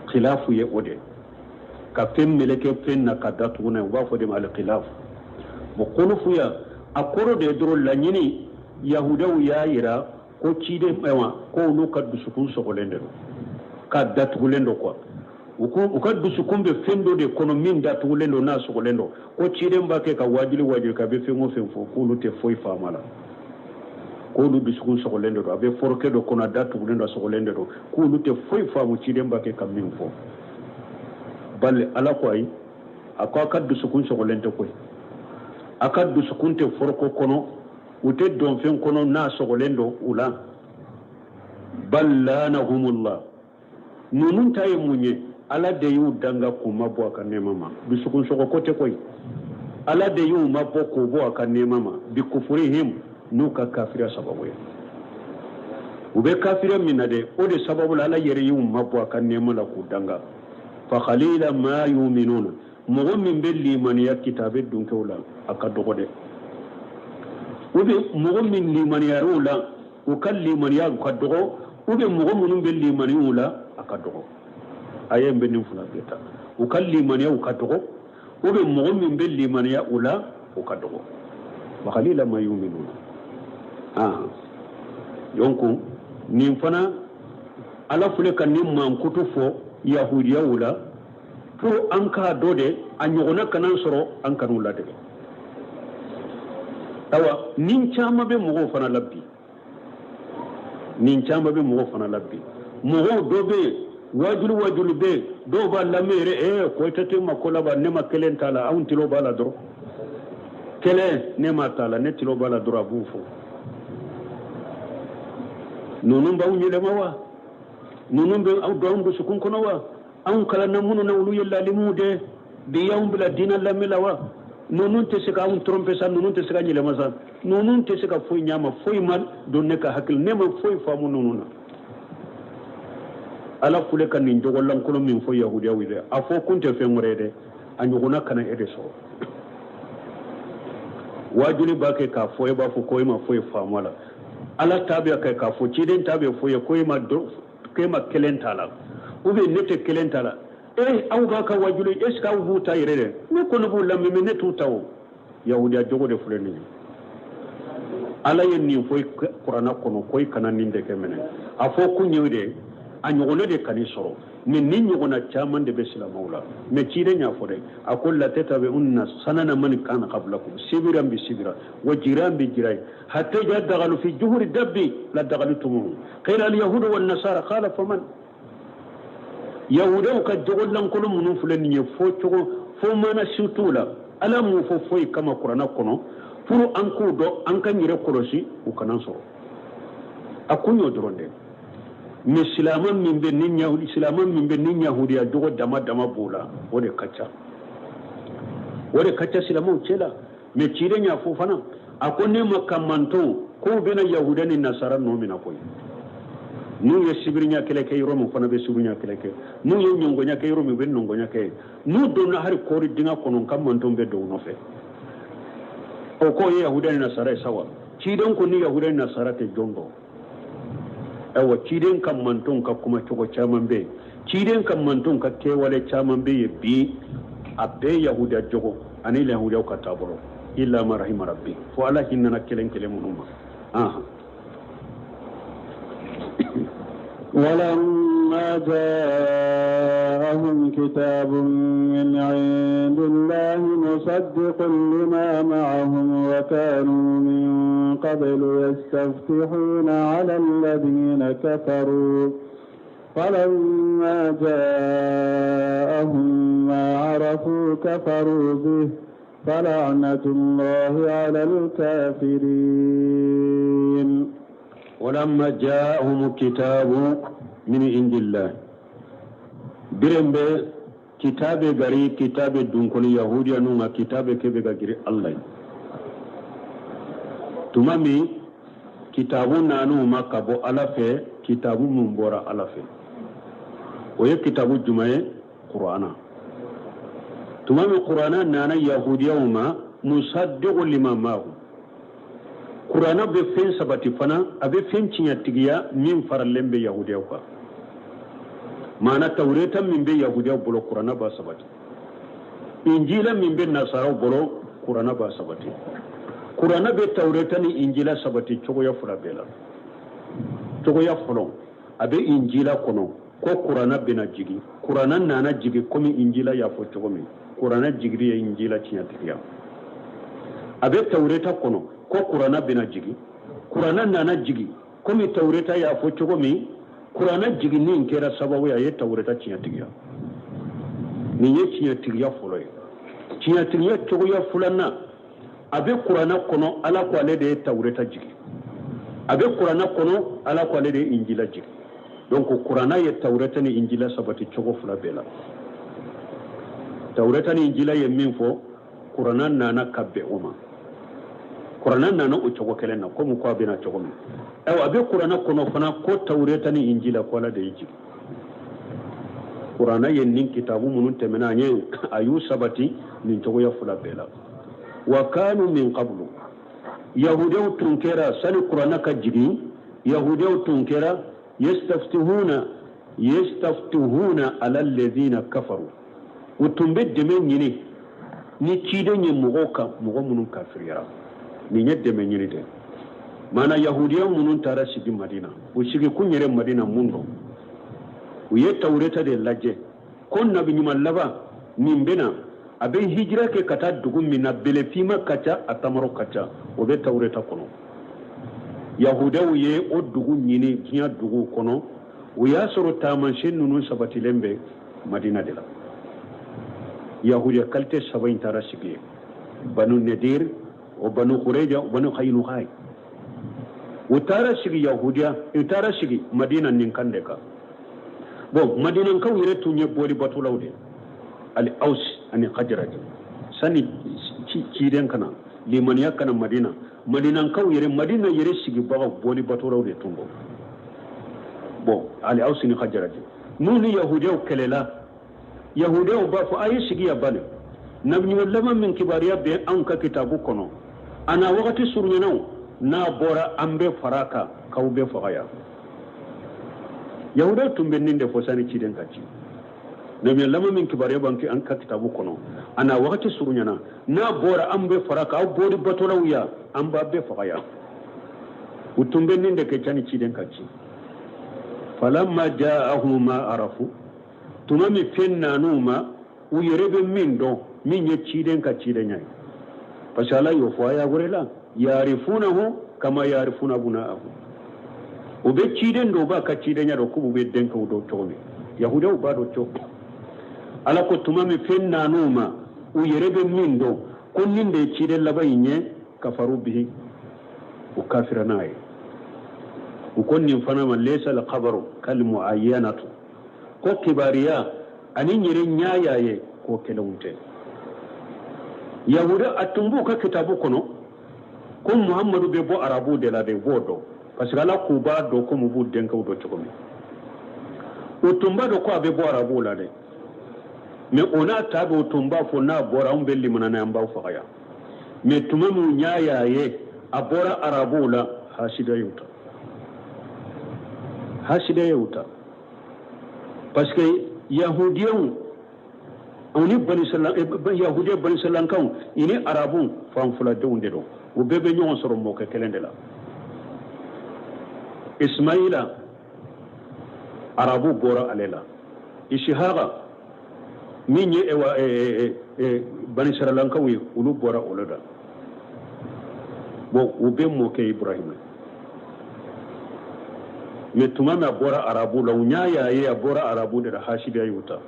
Khilafu ye o de, ka fɛn meleke fɛn na ka da tugu n'a ye, u b'a fɔ de ma alikilafu. Bon qulfu ya a kɔrɔ de ye dɔrɔn laɲini. Yahudaw y'a yira ko ciden ayiwa ko olu ka dusukun sɔgɔlen de don, k'a datugulen don quoi. U ka dusukun bɛ fɛn dɔ de kɔnɔ min datugulen don, n'a sɔgɔlen don, ko ciden b'a kɛ ka waajuli ka bɛ fɛn o fɛn fɔ k'olu tɛ foyi faamu a la, k'olu dusukun sɔgɔlen de don, a bɛ forokɛ dɔ kɔnɔ, a datugulen don, a sɔgɔlen de don, k'olu tɛ foyi faamu ciden b'a kɛ ka min fɔ. Bali Ala ko ayi, a ko a ka dusukun sɔgɔlen tɛ koyi, a ka dusukun tɛ foroko kɔnɔ, u tɛ don fɛn kɔnɔ n'a sɔgɔlen don u la. Bal lanahumullah, ninnu ta ye mun ye? Ala de y'u danga k'u ma bɔ a ka nɛɛma ma. Dusukun sɔgɔ ko tɛ koyi. Ala de y'u mabɔ k'u bɔ a ka nɛɛma ma, bi kufurihim, n'u ka kafiriya sababu ye. U bɛ kafiriya min na dɛ, o de sababu la Ala yɛrɛ y'u mabɔ a ka nɛɛma la k'u danga. Fa qalila ma yuminuna, mɔgɔ min bɛ limaniya kitabe dunkew la, a ka dɔgɔ dɛ. Ou bien mɔgɔ min limaniyar'u la, u ka limaniya ka dɔgɔ, ou bien mɔgɔ minnu bɛ limaniya la, a ka dɔgɔ. A ye n bɛ nin fila bɛɛ ta. U ka limaniya u ka dɔgɔ, ou bien mɔgɔ min bɛ limaniya u la, o ka dɔgɔ. Wa qalila ma yuminuna. Donc nin fana Ala filɛ ka nin mankutu fɔ yahudiyaw la pour an k'a dɔn de a ɲɔgɔnna kana sɔrɔ, an kan'u ladege. Awa, nin caman bɛ mɔgɔw fana la bi, nin caman bɛ mɔgɔw fana la bi. Mɔgɔw dɔ bɛ yen, wajulu wajulu bɛ yen, dɔw b'a lamɛn yɛrɛ, ko i tɛ te ma ko laban, ne ma kelen t'a la, anw tilo b'a la dɔrɔn, kelen ne ma t'a la, ne tilo b'a la dɔrɔn, a b'u fɔ. Ninnu b'anw yɛlɛma wa? Ninnu bɛ aw don anw dusukun kɔnɔ wa? Anw kalanna minnu na, olu ye lalimuw de bi, y'anw bila diinɛ lamɛn la wa? Ninnu tɛ se k'anw tromper sa, ninnu tɛ se ka yɛlɛma sa, ninnu tɛ se ka foyi ɲ'a ma, foyi ma don ne ka hakili, ne ma foyi faamu ninnu na. Ala filɛ ka nin jogo lankolon min fɔ yahudiyaw ye dɛ, a fɔ kun tɛ fɛn wɛrɛ ye dɛ, a ɲɔgɔnna kana e de sɔrɔ. Wajuli b'a kɛ k'a fɔ, e b'a fɔ ko e ma foyi faamu a la. Ala ta bɛ kɛ k'a fɔ, ciden ta bɛ fɔ ye ko e ma dɔ, k'e ma kelen t'a la, ou bien ne tɛ kelen t'a la. Aw b'a ka wajuli, est ce que aw b'u ta yɛrɛ dɛ? Ne kɔni b'u lamɛn, mais ne t'u ta o. Yahudiya jogo de filɛ nin ye. Ala ye nin fɔ kuranna kɔnɔ ko i kana nin de kɛ minɛ. A fɔ kun ye de, a ɲɔgɔnna de kan'i sɔrɔ. Mais nin ɲɔgɔnna caman de bɛ silamɛw la. Mais ciden y'a fɔ dɛ, a ko la tatabi'unna sanana man kana qablakum sibiran bi sibira wa jiran bi jiran hatta idha daghalu fi juhuri dabbi la daghaltumuhu qila al yahudu wan nasara qala faman. Yahudaw ka jogo lankolon minnu filɛ nin ye, fo cogo fo mana si t'u la. Ala m'u fɔ foyi kama kuranna kɔnɔ pour an k'u dɔn, an ka yɛrɛ kɔlɔsi u kana sɔrɔ. A kun y'o dɔrɔn de. Mais silamɛ min bɛ ni yahudi, silamɛ min bɛ ni yahudiya jogo dama dama b'o la, o de ka ca, o de ka ca silamɛw cɛ la. Mais ciden y'a fɔ fana, a ko ne ma ka manton k'u bɛna yahudiya ni nasara nɔ minɛ koyi. N'u ye sibirinya kɛlɛ kɛ yɔrɔ min, fana bɛ sibirinya kɛlɛ kɛ. N'u ye ɲɔngɔnya kɛ yɔrɔ min, u bɛ ɲɔngɔnya kɛ. N'u donna hali kɔɔri dingɛ kɔnɔ, n ka manton bɛ don u nɔfɛ. O k'o ye yahudiya ni nasara ye sa wa? Ciden ko ni yahudiya ni nasara tɛ jɔn dɔn. Ayiwa, ciden ka mantonw ka kuma cogo caman bɛ yen, ciden ka mantonw ka kɛwale caman bɛ yen bi, a bɛɛ yahudiya jogo ani yahudiyaw ka taabolo. Illa ma rahima rabbi, fo Ala hinɛna kelen kelen minnu ma. ولما جاءهم كتاب من عند الله مصدق لما معهم وكانوا من قبل يستفتحون على الذين كفروا فلما جاءهم ما عرفوا كفروا به فلعنة الله على الكافرين. ولما جاءهم كتاب من عند الله برمب كتاب غري كتاب دونكوني يهوديا نوما كتاب كبه غري الله تمامي كتاب نانو ما كبو على في كتاب من بورا على في وهي كتاب الجمعة قرآن تمامي قرآن نانا يهوديا وما مصدق لما معه قرآن بفين سبتي فنا أبي فين تيجيا من فرلم بيهوديا وكا معنى توريتا من بيهوديا بلو قرآن با سبتي إنجيلا من بي نصارى بلو قرآن با سبتي قرآن بي توريتا ني إنجيلا سبتي چوغيا فلا بيلا چوغيا فلو أبي إنجيلا كنو كو قرآن بنا جيجي قرآن نانا جيجي كومي إنجيلا يافو چوغمي قرآن جيجي إنجيلا تيجيا تيجيا أبي توريتا كنو ko Kurana bena jigi Kurana nana jigi komi Tawreta y'a fɔ cogo min Kurana jiginni in kɛra sababu ye a ye Tawreta tiɲɛtigiya nin ye tiɲɛtigiya fɔlɔ ye tiɲɛtigiya cogoya filanan a bɛ Kurana kɔnɔ Ala ko ale de ye Tawreta jigi a bɛ Kurana kɔnɔ Ala ko ale de ye Injila jigi donc Kurana ye Tawreta ni Injila sabati cogo fila bɛɛ la Tawreta ni Injila ye min fɔ Kuranna nana ka bɛn o ma. Kuranna nana o cogo kelen na komi ko a bɛna cogo min. Ayiwa, a bɛ kuranna kɔnɔ fana ko Tawureta ni Injila ko Ala de ye jigin. Kuranna ye nin kitabu minnu tɛmɛna an ye, a y'u sabati nin cogoya fila bɛɛ la. Wa kanu min qablu, yahudiyaw tun kɛra sani kuranna ka jigin, yahudiyaw tun kɛra yastaftihuna yastaftihuna ala alladhina kafaru, u tun bɛ dɛmɛ ɲini ni ciden ye mɔgɔw kan, mɔgɔ minnu kafiriyara. Nin ye dɛmɛ ɲini dɛ. Maana yahudiya minnu taara sigi Madina, u sigi kun yɛrɛ Madina mun don? U ye Tawureta de lajɛ ko nabi ɲuman laban min bɛna, a bɛ hijira kɛ ka taa dugu min na, bɛlɛfinma ka ca, a tamaro ka ca, o bɛ Tawureta kɔnɔ. Yahudaw ye o dugu ɲini diɲɛ duguw kɔnɔ, o y'a sɔrɔ taamasiyɛn ninnu sabatilen bɛ Madina de la. Yahudiya qualité saba in taara sigi yen: Banu Nedir o, Banu Kureja o, Banu Kayinukayi. U taara sigi yahudiya, u taara sigi Madina nin kan de kan. Bon, Madinankaw yɛrɛ tun ye boli batolaw de, ali Aus ani Hajraj. Sani ciden kana limaniya kana Madina, Madinankaw yɛrɛ, Madina yɛrɛ sigibagaw, boli batolaw de tun don. Bon, ali Aus ni Hajraj n'u ni yahudiyaw kɛlɛla, yahudiyaw b'a fɔ: a ye sigi yan bani, nabiɲuman laban min kibaruya bɛ anw ka kitabu kɔnɔ, a n'a wagati surunyanaw, n'a bɔra, an bɛ fara a kan k'aw bɛ faga yan. Yahudiyaw tun bɛ nin de fɔ sani ciden ka ci: nabiɲuman laban min kibaruya b'an an ka kitabu kɔnɔ, a n'a wagati surunyana, n'a bɔra, an bɛ fara a kan, aw bɔri batolaw yan, an b'a bɛɛ faga yan. U tun bɛ nin de kɛ sani ciden ka ci. Falamma ja'ahum ma arafu, tuma min fɛn nan'u ma, u yɛrɛ bɛ min dɔn, min ye ciden ka cidenya ye, parce que Ala y'o fɔ aya wɛrɛ la: yarifunahu kama yarifuna abna'ahum. U bɛ ciden dɔn, u b'a ka cidenya dɔn k'u bɛ denkɛw dɔn cogo min. Yahudiyaw b'a dɔn cogo. Ala ko tuma min fɛn nan'u ma, u yɛrɛ bɛ min dɔn ko nin de ye ciden laban in ye, kafaru bihi, u kafira n'a ye. U ko nin fana ma laysa al-khabaru kal muayyanatu, ko kibariya ani n yɛrɛ ɲɛ y'a ye ko kelenw tɛ. Yahuda a tun b'u ka kitabu kɔnɔ ko Muhammadu bɛ bɔ arabuw de la de, u b'o dɔn, parce que Ala k'u b'a dɔn komi u b'u denkɛw dɔn cogo min. U tun b'a dɔn ko a bɛ bɔ arabuw la dɛ, mais o n'a ta bɛ, u tun b'a fɔ n'a bɔra, anw bɛ limana n'a ye, an b'aw faga yan. Mais tuma min ɲa y'a ye a bɔra arabuw la, hasida y'u ta, hasida y'u ta, parce que yahudiyaw aw ni banisala yahudiya banisalankanw i ni arabu fan filadenw de don, u bɛɛ bɛ ɲɔgɔn sɔrɔ mɔkɛ kelen de la. Ismaila, arabu bɔra ale la. Ishihaga min ye ewa banisaralankaw ye, olu bɔra olu la. Bon, u bɛ mɔkɛ Ibrahima. Mais tuma min a bɔra arabu la, u ɲa y'a ye a bɔra arabu de la, hasidiya y'u ta,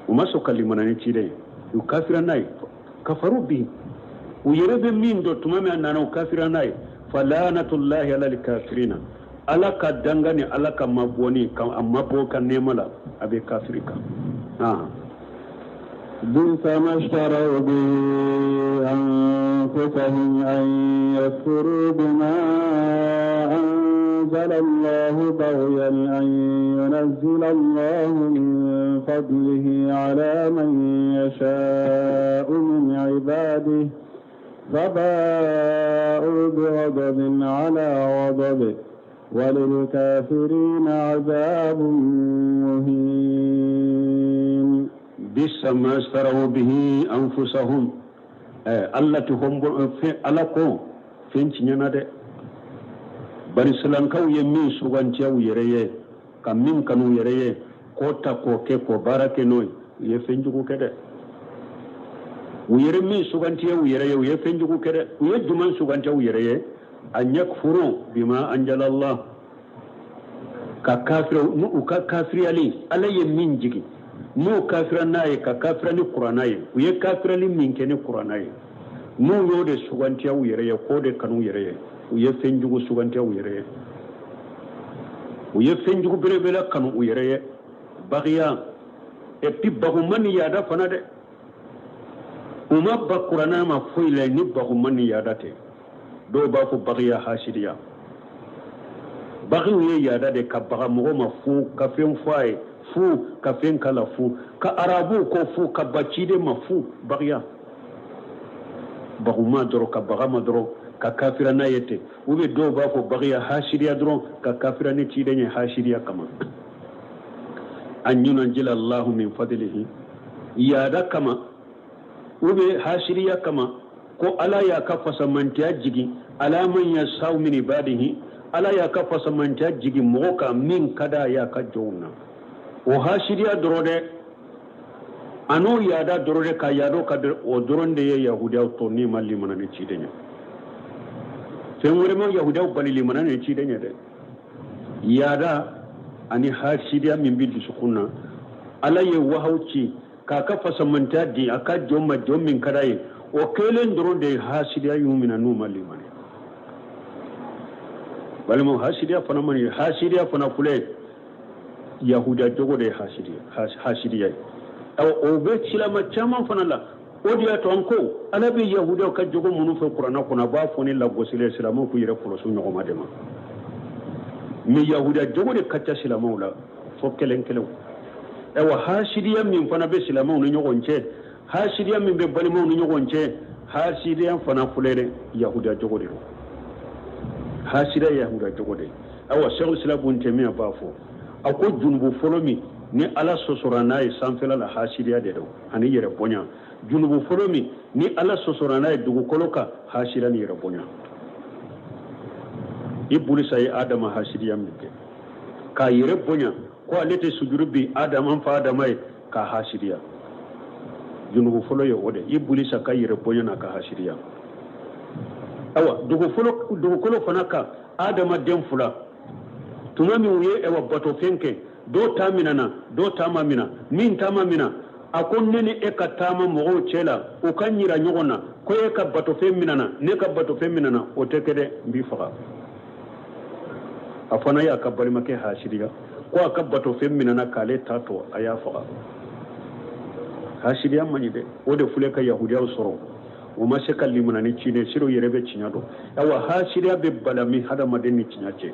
u ma sɔn ka limana ni ciden ye, u kafira n'a ye. Kafaru bi, u yɛrɛ bɛ min dɔn, tuma min a nana, u kafira n'a ye. Falanatullahi ala kafirina, Ala ka danga ni Ala ka mabɔni ka a mabɔ ka nɛɛma la, a bɛ kafiri kan. بئس ما اشتروا به أنفسهم أن يكفروا بما أنزل الله بغيا أن ينزل الله من فضله على من يشاء من عباده فباءوا بغضب على غضب وللكافرين عذاب مهين. بئس ما اشتروا به أنفسهم. Allah ti hombo Ala ko fɛn tiɲɛna dɛ. Bari silankaw ye min sugantiya u yɛrɛ ye, ka min kanu u yɛrɛ ye, k'o ta k'o kɛ k'o baara kɛ n'o ye, u ye fɛn jugu kɛ dɛ. U yɛrɛ min sugantiya u yɛrɛ ye, u ye fɛn jugu kɛ dɛ. U ye jumɛn sugantiya u yɛrɛ ye? An yakfuru bima anzala Allah, ka kafira u ka kafiriyali, Ala ye min jigin n'u kafira n'a ye, ka kafira ni kuranna ye. U ye kafirali min kɛ ni kuranna ye, n'u y'o de sugantiya u yɛrɛ ye, k'o de kanu u yɛrɛ ye, u ye fɛn jugu sugantiya u yɛrɛ ye, u ye fɛn jugu belebele kanu u yɛrɛ ye. Bagiya, et puis baguma ni yaada fana dɛ. U ma ban kuranɛ ma foyi la ni baguma ni yaada tɛ. Dɔw b'a fɔ bagiya hasidiya. Bagiw ye yaada de ka baga mɔgɔ ma fu, ka fɛn fɔ a ye fu, ka fɛn k'a la fu, ka arabuw kɔ fu, ka ban ciden ma fu. Bagiya baguma dɔrɔn, ka baga ma dɔrɔn, ka kafira n'a ye ten. Ou bien dɔw b'a fɔ bagiya hasidiya dɔrɔn, ka kafira ni ciden ye hasidiya kama. An yunajila allahu min fadlihi, yaada kama ou bien hasidiya kama, ko ala y'a ka fasamantiya jigin ala man yasau min ibadihi, ala y'a ka fasamantiya jigin mɔgɔ kan min ka d'a y'a ka jɔnw na. O hasidiya dɔrɔn dɛ, an'o yaada dɔrɔn dɛ, ka yaadɔ ka o dɔrɔn de ye yahudiyaw tɔ n'i ma limana ni ciden ye. Fɛn wɛrɛ ma yahudiyaw bali limana ni ciden ye dɛ. Yaada ani hasidiya min bɛ dusukun na, ala ye wahaw ci k'a ka fasamantiya di a ka jɔn ma, jɔn min ka d'a ye, o kelen dɔrɔn de ye hasidiya y'u minɛ n'u ma limaniya. Balimaw, hasidiya fana man ɲi. Hasidiya fana filɛ, yahudiya jogo de ye hasidiya ye. Awa, o bɛ silama caman fana la. O de y'a to an ko ala bɛ yahudiyaw ka jogo minnu fɔ kuranɛ kɔnɔ, a b'a fɔ ni lagosili ye silamɛw k'u yɛrɛ kɔlɔsi ɲɔgɔn ma de ma. Mais yahudiya jogo de ka ca silamɛw la fo kelen kelenw. Ayiwa, hasidiya min fana bɛ silamɛw ni ɲɔgɔn cɛ, hasidiya min bɛ balimaw ni ɲɔgɔn cɛ, hasidiya fana filɛ dɛ, yahudiya jogo de don. Hasidiya yahudiya jogo de. Ayiwa, Sɛkul Islam Bun Tɛmiya b'a fɔ, a ko junubu fɔlɔ min ni ala sɔsɔra n'a ye sanfɛla la, hasidiya de don ani yɛrɛ bonya. Junubu fɔlɔ min ni ala sɔsɔra n'a ye dugukolo kan, hasidiya ni yɛrɛ bonya. Ibulisa ye adama hasidiya min kɛ k'a yɛrɛ bonya ko ale tɛ sujuru bin adama, an fa adama ye, k'a hasidiya. Junubu fɔlɔ ye o de, ibulisa ka yɛrɛ bonya n'a ka hasidiya. Awa, dugukolo fana kan, adama den fila tuma min u ye awa batofɛn kɛ, dɔw ta minɛna, dɔw ta ma mina. Min ta ma mina, a ko ne ni e ka taama mɔgɔw cɛ la, u ka ɲira ɲɔgɔn na ko e ka batofɛn minɛna, ne ka batofɛn minɛna, o tɛ kɛ dɛ, n b'i faga. A fana y'a ka balimakɛ hasidiya ko a ka batofɛn minɛna k'ale ta to, a y'a faga. Hasidiya man ɲi dɛ. O de filɛ ka yahudiyaw sɔrɔ, u ma se ka limana ni ciden siro yɛrɛ bɛ tiɲɛ dɔn. Awa, hasidiya bɛ balami hadamaden ni tiɲɛ cɛ.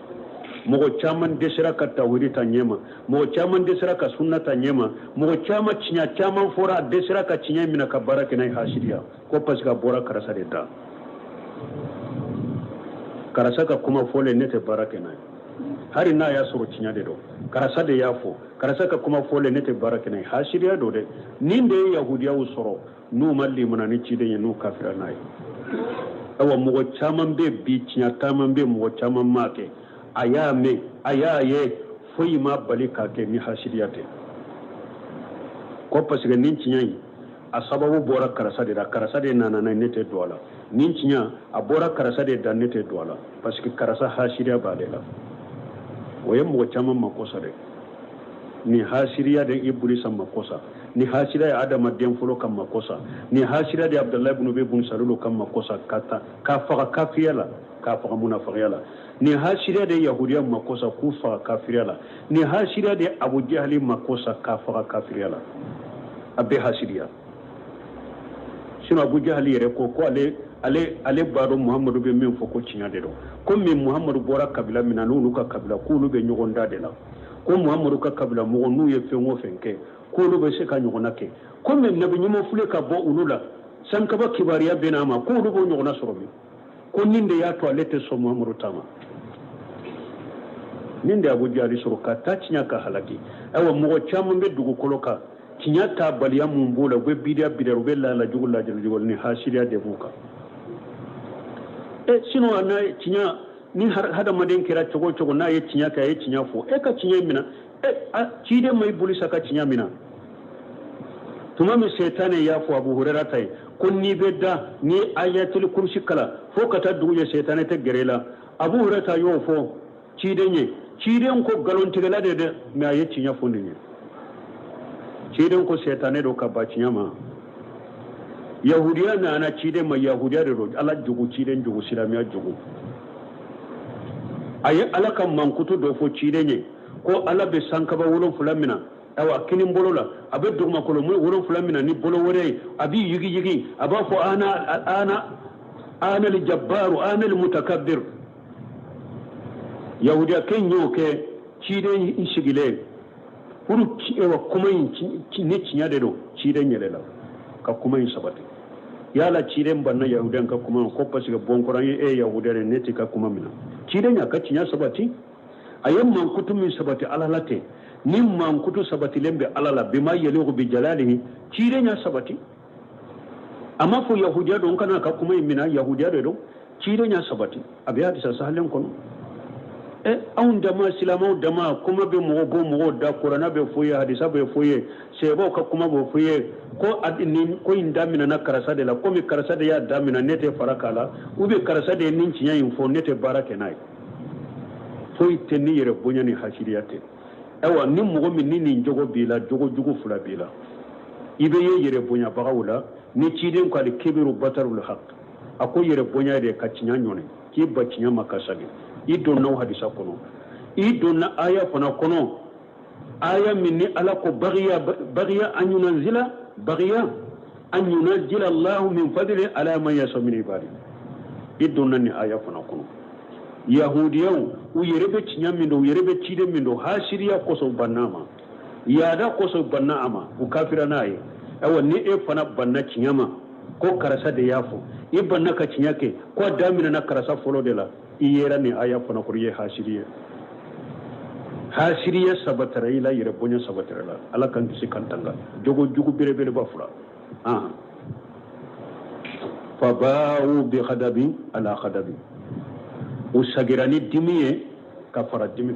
Mɔgɔ caman dɛsɛra ka tawhidi ta ɲɛma, mɔgɔ caman dɛsɛra ka sunna ta ɲɛma, mɔgɔ caman tiɲɛ caman fɔra, a dɛsɛra ka tiɲɛ minɛ ka baara kɛ n'a ye hasidiya ko parce que a bɔra karisa de da, karisa ka kuma fɔlen ne tɛ baara kɛ n'a ye, hali n'a y'a sɔrɔ tiɲɛ de don, karisa de y'a fɔ, karisa ka kuma fɔlen ne tɛ baara kɛ n'a ye. Hasidiya don dɛ. Nin de ye yahudiyaw sɔrɔ n'u ma limana ni ciden ye, n'u kafira n'a ye. Awa, mɔgɔ caman bɛ bi, tiɲɛ caman bɛ, mɔgɔ caman m'a kɛ, a y'a mɛn, a y'a ye, foyi ma bali k'a kɛ ni hasidiya tɛ. Ko parce que nin tiɲɛ in a sababu bɔra karisa de la, karisa de nana n'a ye, ne tɛ don a la. Nin tiɲɛ a bɔra karisa de da, ne tɛ don a la, parce que karisa hasidiya b'ale la. O ye mɔgɔ caman makosa dɛ. Nin hasidiya de Ibulisa makosa, ni hasidiya ye adamaden fɔlɔ ka makosa, ni hasidiya de Abdulayi ibn Ubay ibn Salulu ka makosa ka ta k'a faga kafiriya la, k'a faga munafagiya la. Ni hasidiya de yahudiya makosa k'u faga kafiriya la. Ni hasidiya de Abu Jahali makosa k'a faga kafiriya la. A bɛɛ hasidiya. Sinon Abu Jahali yɛrɛ ko ko ale b'a dɔn Muhamadu bɛ min fɔ ko tiɲɛ de don, ko min Muhamadu bɔra kabila min na n'olu ka kabila k'olu bɛ ɲɔgɔn da de la, ko Muhamadu ka kabila mɔgɔ n'u ye fɛn o fɛn kɛ k'olu bɛ se ka ɲɔgɔnna kɛ, ko min nabi ɲuman filɛ ka bɔ olu la sankaba kibaruya bɛ n'a ma k'olu b'o ɲɔgɔnna sɔrɔ min, ko nin de y'a to ale tɛ sɔn Muhamadu ta ma. Nin de Abu Jahali sɔrɔ ka taa tiɲɛ ka halaki. Ayiwa, mɔgɔ caman bɛ dugukolo kan, tiɲɛ ta baliya mun b'o la, u bɛ bidiya bidiya, u bɛ laalajugu laalajugu, ni hasidiya de b'u kan. Sinon n'a ye tiɲɛ ni hadamaden kɛra cogo o cogo, n'a ye tiɲɛ kɛ, a ye tiɲɛ fɔ, e ka tiɲɛ minɛ, ciden ma i boli sa ka tiɲɛ minɛ. Tuma min sɛtanɛ y'a fɔ Abu Hurera ta ye ko n'i bɛ da n'i ye ayatul kurusi kalan fo ka taa dugu jɛ, sɛtanɛ tɛ gɛrɛ i la. Abu Hurera y'o fɔ ciden ye, ciden ko nkalontigɛla de dɛ, mais a ye tiɲɛ fɔ nin ye. Ciden ko sɛtanɛ don ka ban tiɲɛ ma. Yahudiya nana ciden ma, yahudiya de don, ala jogo, ciden jogo, silamɛya jogo. A ye ala ka mankutu dɔ fɔ ciden ye ko ala bɛ sankaba 7 minɛ Ayiwa, kini bolo la, a bɛ dugumakolo wolonfila minɛ ni bolo wɛrɛ ye, a b'i yigiyigi, a b'a fɔ: "Ana, ana, ana aljabbaru, ana almutakabbir." Yahudiyakɛ in y'o kɛ ciden sigilen pour kuma in ni tiɲɛ de don. Ciden yɛlɛla ka kuma in sabati. Yala ciden banna yahudiya ka kuma ko parce que bɔnkɔrɔ ye e yahudiya de, ne t'i ka kuma minɛ? Ciden y'a ka tiɲɛ sabati. A ye mankutu min sabati Ala la ten, ni mankutu sabatilen bɛ Ala la, bima yaliqu bi jalalihi, ciden y'a sabati. A ma fɔ yahudiya don kana ka kuma in minɛ, yahudiya de don. Ciden y'a sabati, a bɛ hadisa sahalen kɔnɔ. Ɛ, anw dama, silamɛw dama, kuma bɛ mɔgɔ bɔ mɔgɔw da, kuranɛ bɛ fɔ ye, hadisa bɛ fɔ ye, sɛbɛw ka kuma bɛ fɔ ye ko nin ko in daminɛna karisa de la. Komi karisa de y'a daminɛ, ne tɛ fara k'a la, ou bien karisa de ye nin tiɲɛ in fɔ, ne tɛ baara kɛ n'a ye. Foyi tɛ ni yɛrɛ bonya ni hasiriya tɛ. Ayiwa, ni mɔgɔ min ni nin jogo b'i la, jogo jugu fila b'i la, i bɛ ye yɛrɛ bonyabagaw la. Ni ciden ko alkibiru batarul haq, a ko yɛrɛ bonya de ka tiɲɛ ɲɔni, k'i ba tiɲɛ ma ka sagi. I donna o hadisa kɔnɔ, i donna aya fana kɔnɔ, aya min ni Ala ko bagiya bagiya an yunazila bagiya an yunazila Allahu min fadli ala man yasha min ibadi. I donna ni aya fana kɔnɔ. Yahudiyaw, u yɛrɛ bɛ tiɲɛ min don, u yɛrɛ bɛ ciden min don, hasiriya kosɔn banna ma, yaada kosɔn banna a ma, u kafira n'a ye. Ayiwa, ni e fana banna tiɲɛ ma ko karisa de y'a fɔ, i banna ka tiɲɛ kɛ ko a daminɛna karisa fɔlɔ de la, i yera nin aya fana kɔrɔ, i ye hasiri ye. Hasiriya sabatara i la, yɛrɛ bonya sabatara la. Ala kan kisi kan tanga jogo jugu belebeleba fila. Faba'u bi ghadabin ala ghadabin, u sagira ni dimi ye ka fara dimi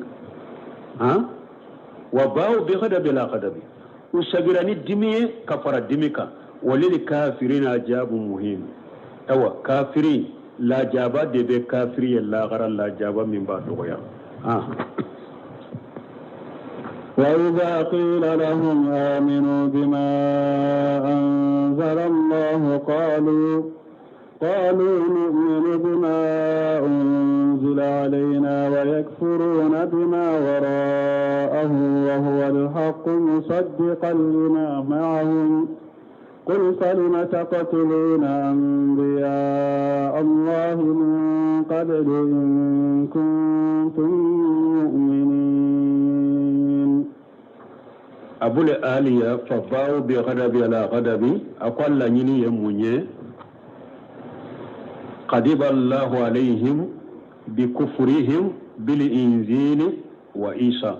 kan. Wa ba'u bi ghadabin ala ghadabin, u sagira ni dimi ye ka fara dimi kan. Walil kafirina azabun muhin. Awa, kafiri lajaba de bɛ kafiri ye lagara, lajaba min b'a dɔgɔya. وإذا قيل لهم آمنوا بما أنزل الله قالوا نؤمن بما أنزل علينا ويكفرون بما وراءه وهو الحق مصدقا لما معهم، قل فلم تقتلون أنبياء الله من قبل إن كنتم مؤمنين؟ Abul aliya faba'u bi ghadabi ala ghadabi. A ko laɲini ye mun ye? Qadiba Allahu alayhim bi kufrihim bil injili wa Isa.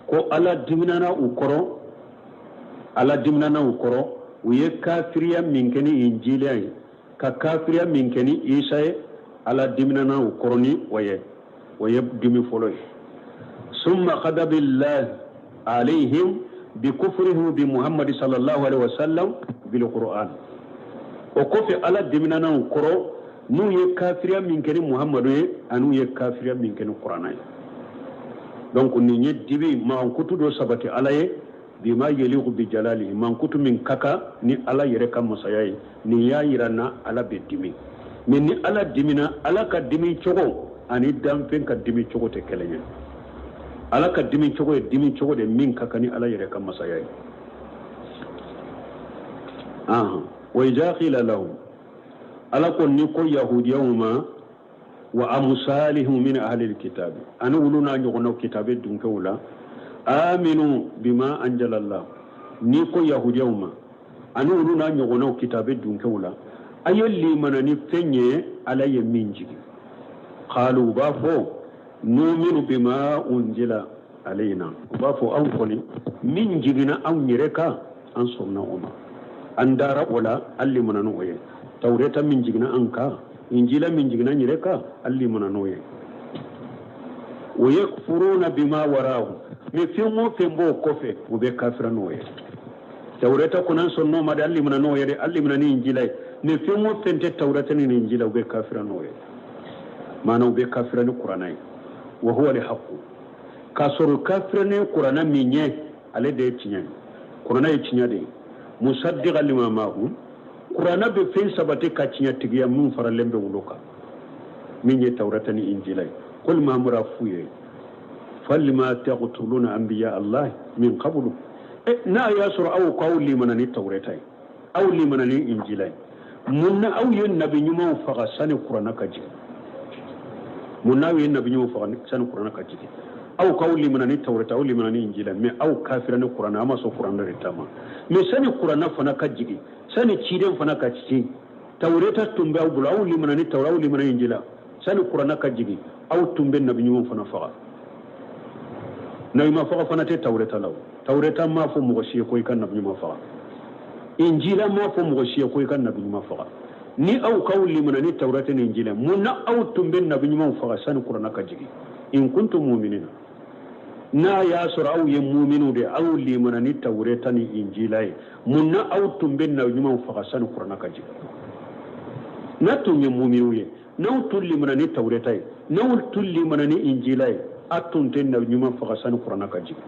Ko Ala diminana u kɔrɔ, Ala diminana u kɔrɔ, u ye kafiriya min kɛ ni injiliya ye, ka kafiriya min kɛ ni Isa ye, Ala diminana u kɔrɔ ni o ye. O ye dimi fɔlɔ ye. Summa ghadabillahi alayhim bi kufrihim bi Muhammad sallallahu alaihi wasallam bil Qur'an. O kɔfɛ, Ala diminana u kɔrɔ n'u ye kafiriya min kɛ ni Muhammadu ye, ani ye kafiriya min kɛ ni Kuranna ye. Donc nin ye dibi mankutu dɔ sabati Ala ye, bima yeliku bi jalali, mankutu min ka kan ni Ala yɛrɛ ka masaya ye. Nin y'a yira na Ala bɛ dimi. Mais ni Ala dimina, Ala ka dimi cogo ani danfɛn ka dimi cogo tɛ kelen ye. Ala ka dimi cogo ye dimi cogo de min ka kan ni Ala yɛrɛ ka masaya ye. Wa iza qila lahum, Ala ko ni ko yahudiyaw ma, wa amsalihim min ahli alkitab, ani wulu n'a ɲɔgɔnnaw kitabe dunkew la, aminu bima anjalallah. Ni ko yahudiyaw ma ani wulu n'a ɲɔgɔnnaw kitabe dunkew la, a ye limana ni fɛn ye Ala ye min jigi, qalu, u b'a fɔ numinu bima unzila alayna. U b'a fɔ anw kɔni, min jiginna anw yɛrɛ kan, an sɔnna o ma, an dara o la, an limana n'o ye. Tawureta min jiginna an kan, injila min jiginna an yɛrɛ kan, an limana n'o ye. Wa yakfuruna bima warahu, mais fɛn o fɛn b'o kɔfɛ, u bɛ kafira n'o ye. Tawureta kɔni, an sɔnn'o ma dɛ, an limana n'o ye dɛ, an limana ni injila ye. Mais fɛn o fɛn tɛ tawureta ni injila, u bɛ kafira n'o ye, maana u bɛ kafira ni kuranna ye. Wa huwa alhaqu, k'a sɔrɔ kafira ni kuranna min ye, ale de ye tiɲɛ ye. Kuranna ye tiɲɛ de ye. Musaddiqa lima ma'ahum, kuranna bɛ fɛn sabati ka tiɲɛ tigiya min faralen bɛ wolo kan, min ye tawurata ni injila ye. Qul, Mahamadu, f'u ye, falima taqtuluna anbiya Allah min qablu. N'a y'a sɔrɔ aw k'aw limana ni tawureta ye, aw limana ni injila ye, mun na aw ye nabi ɲumanw faga sani kuranna ka jigin? Mun na aw ye nabi ɲumanw faga sani kuranna ka jigin? Aw k'aw limana ni tawureta, aw limana ni injila, mais aw kafira ni kuranna, aw ma sɔn kuranna de ta ma. Mais sani kuranna fana ka jigin, sani ciden fana ka ci, tawureta tun bɛ aw bolo, aw limana ni tawura, aw limana injila, sani kuranna ka jigin, aw tun bɛ nabi ɲumanw fana faga. Nabi ɲuman faga fana tɛ tawureta la o. Tawureta m'a fɔ mɔgɔ si ye ko i ka nabi ɲuman faga. Injila m'a fɔ mɔgɔ si ye ko i ka nabi ɲuman faga. Ni aw k'aw limana ni tawureta ni injila, mun na aw tun bɛ nabi ɲumanw faga sani kuranna ka jigin? In kuntum muminina, n'a y'a sɔrɔ aw ye muminu de, aw limana ni tawureta ni injila ye, mun na aw tun bɛ nabi ɲumanw faga sani kuranna ka jigin? N'a tun ye muminu ye, n'aw tun limana ni tawureta ye, n'aw tun limana ni injila ye, a tun tɛ nabi ɲuman faga sani kuranna ka jigin,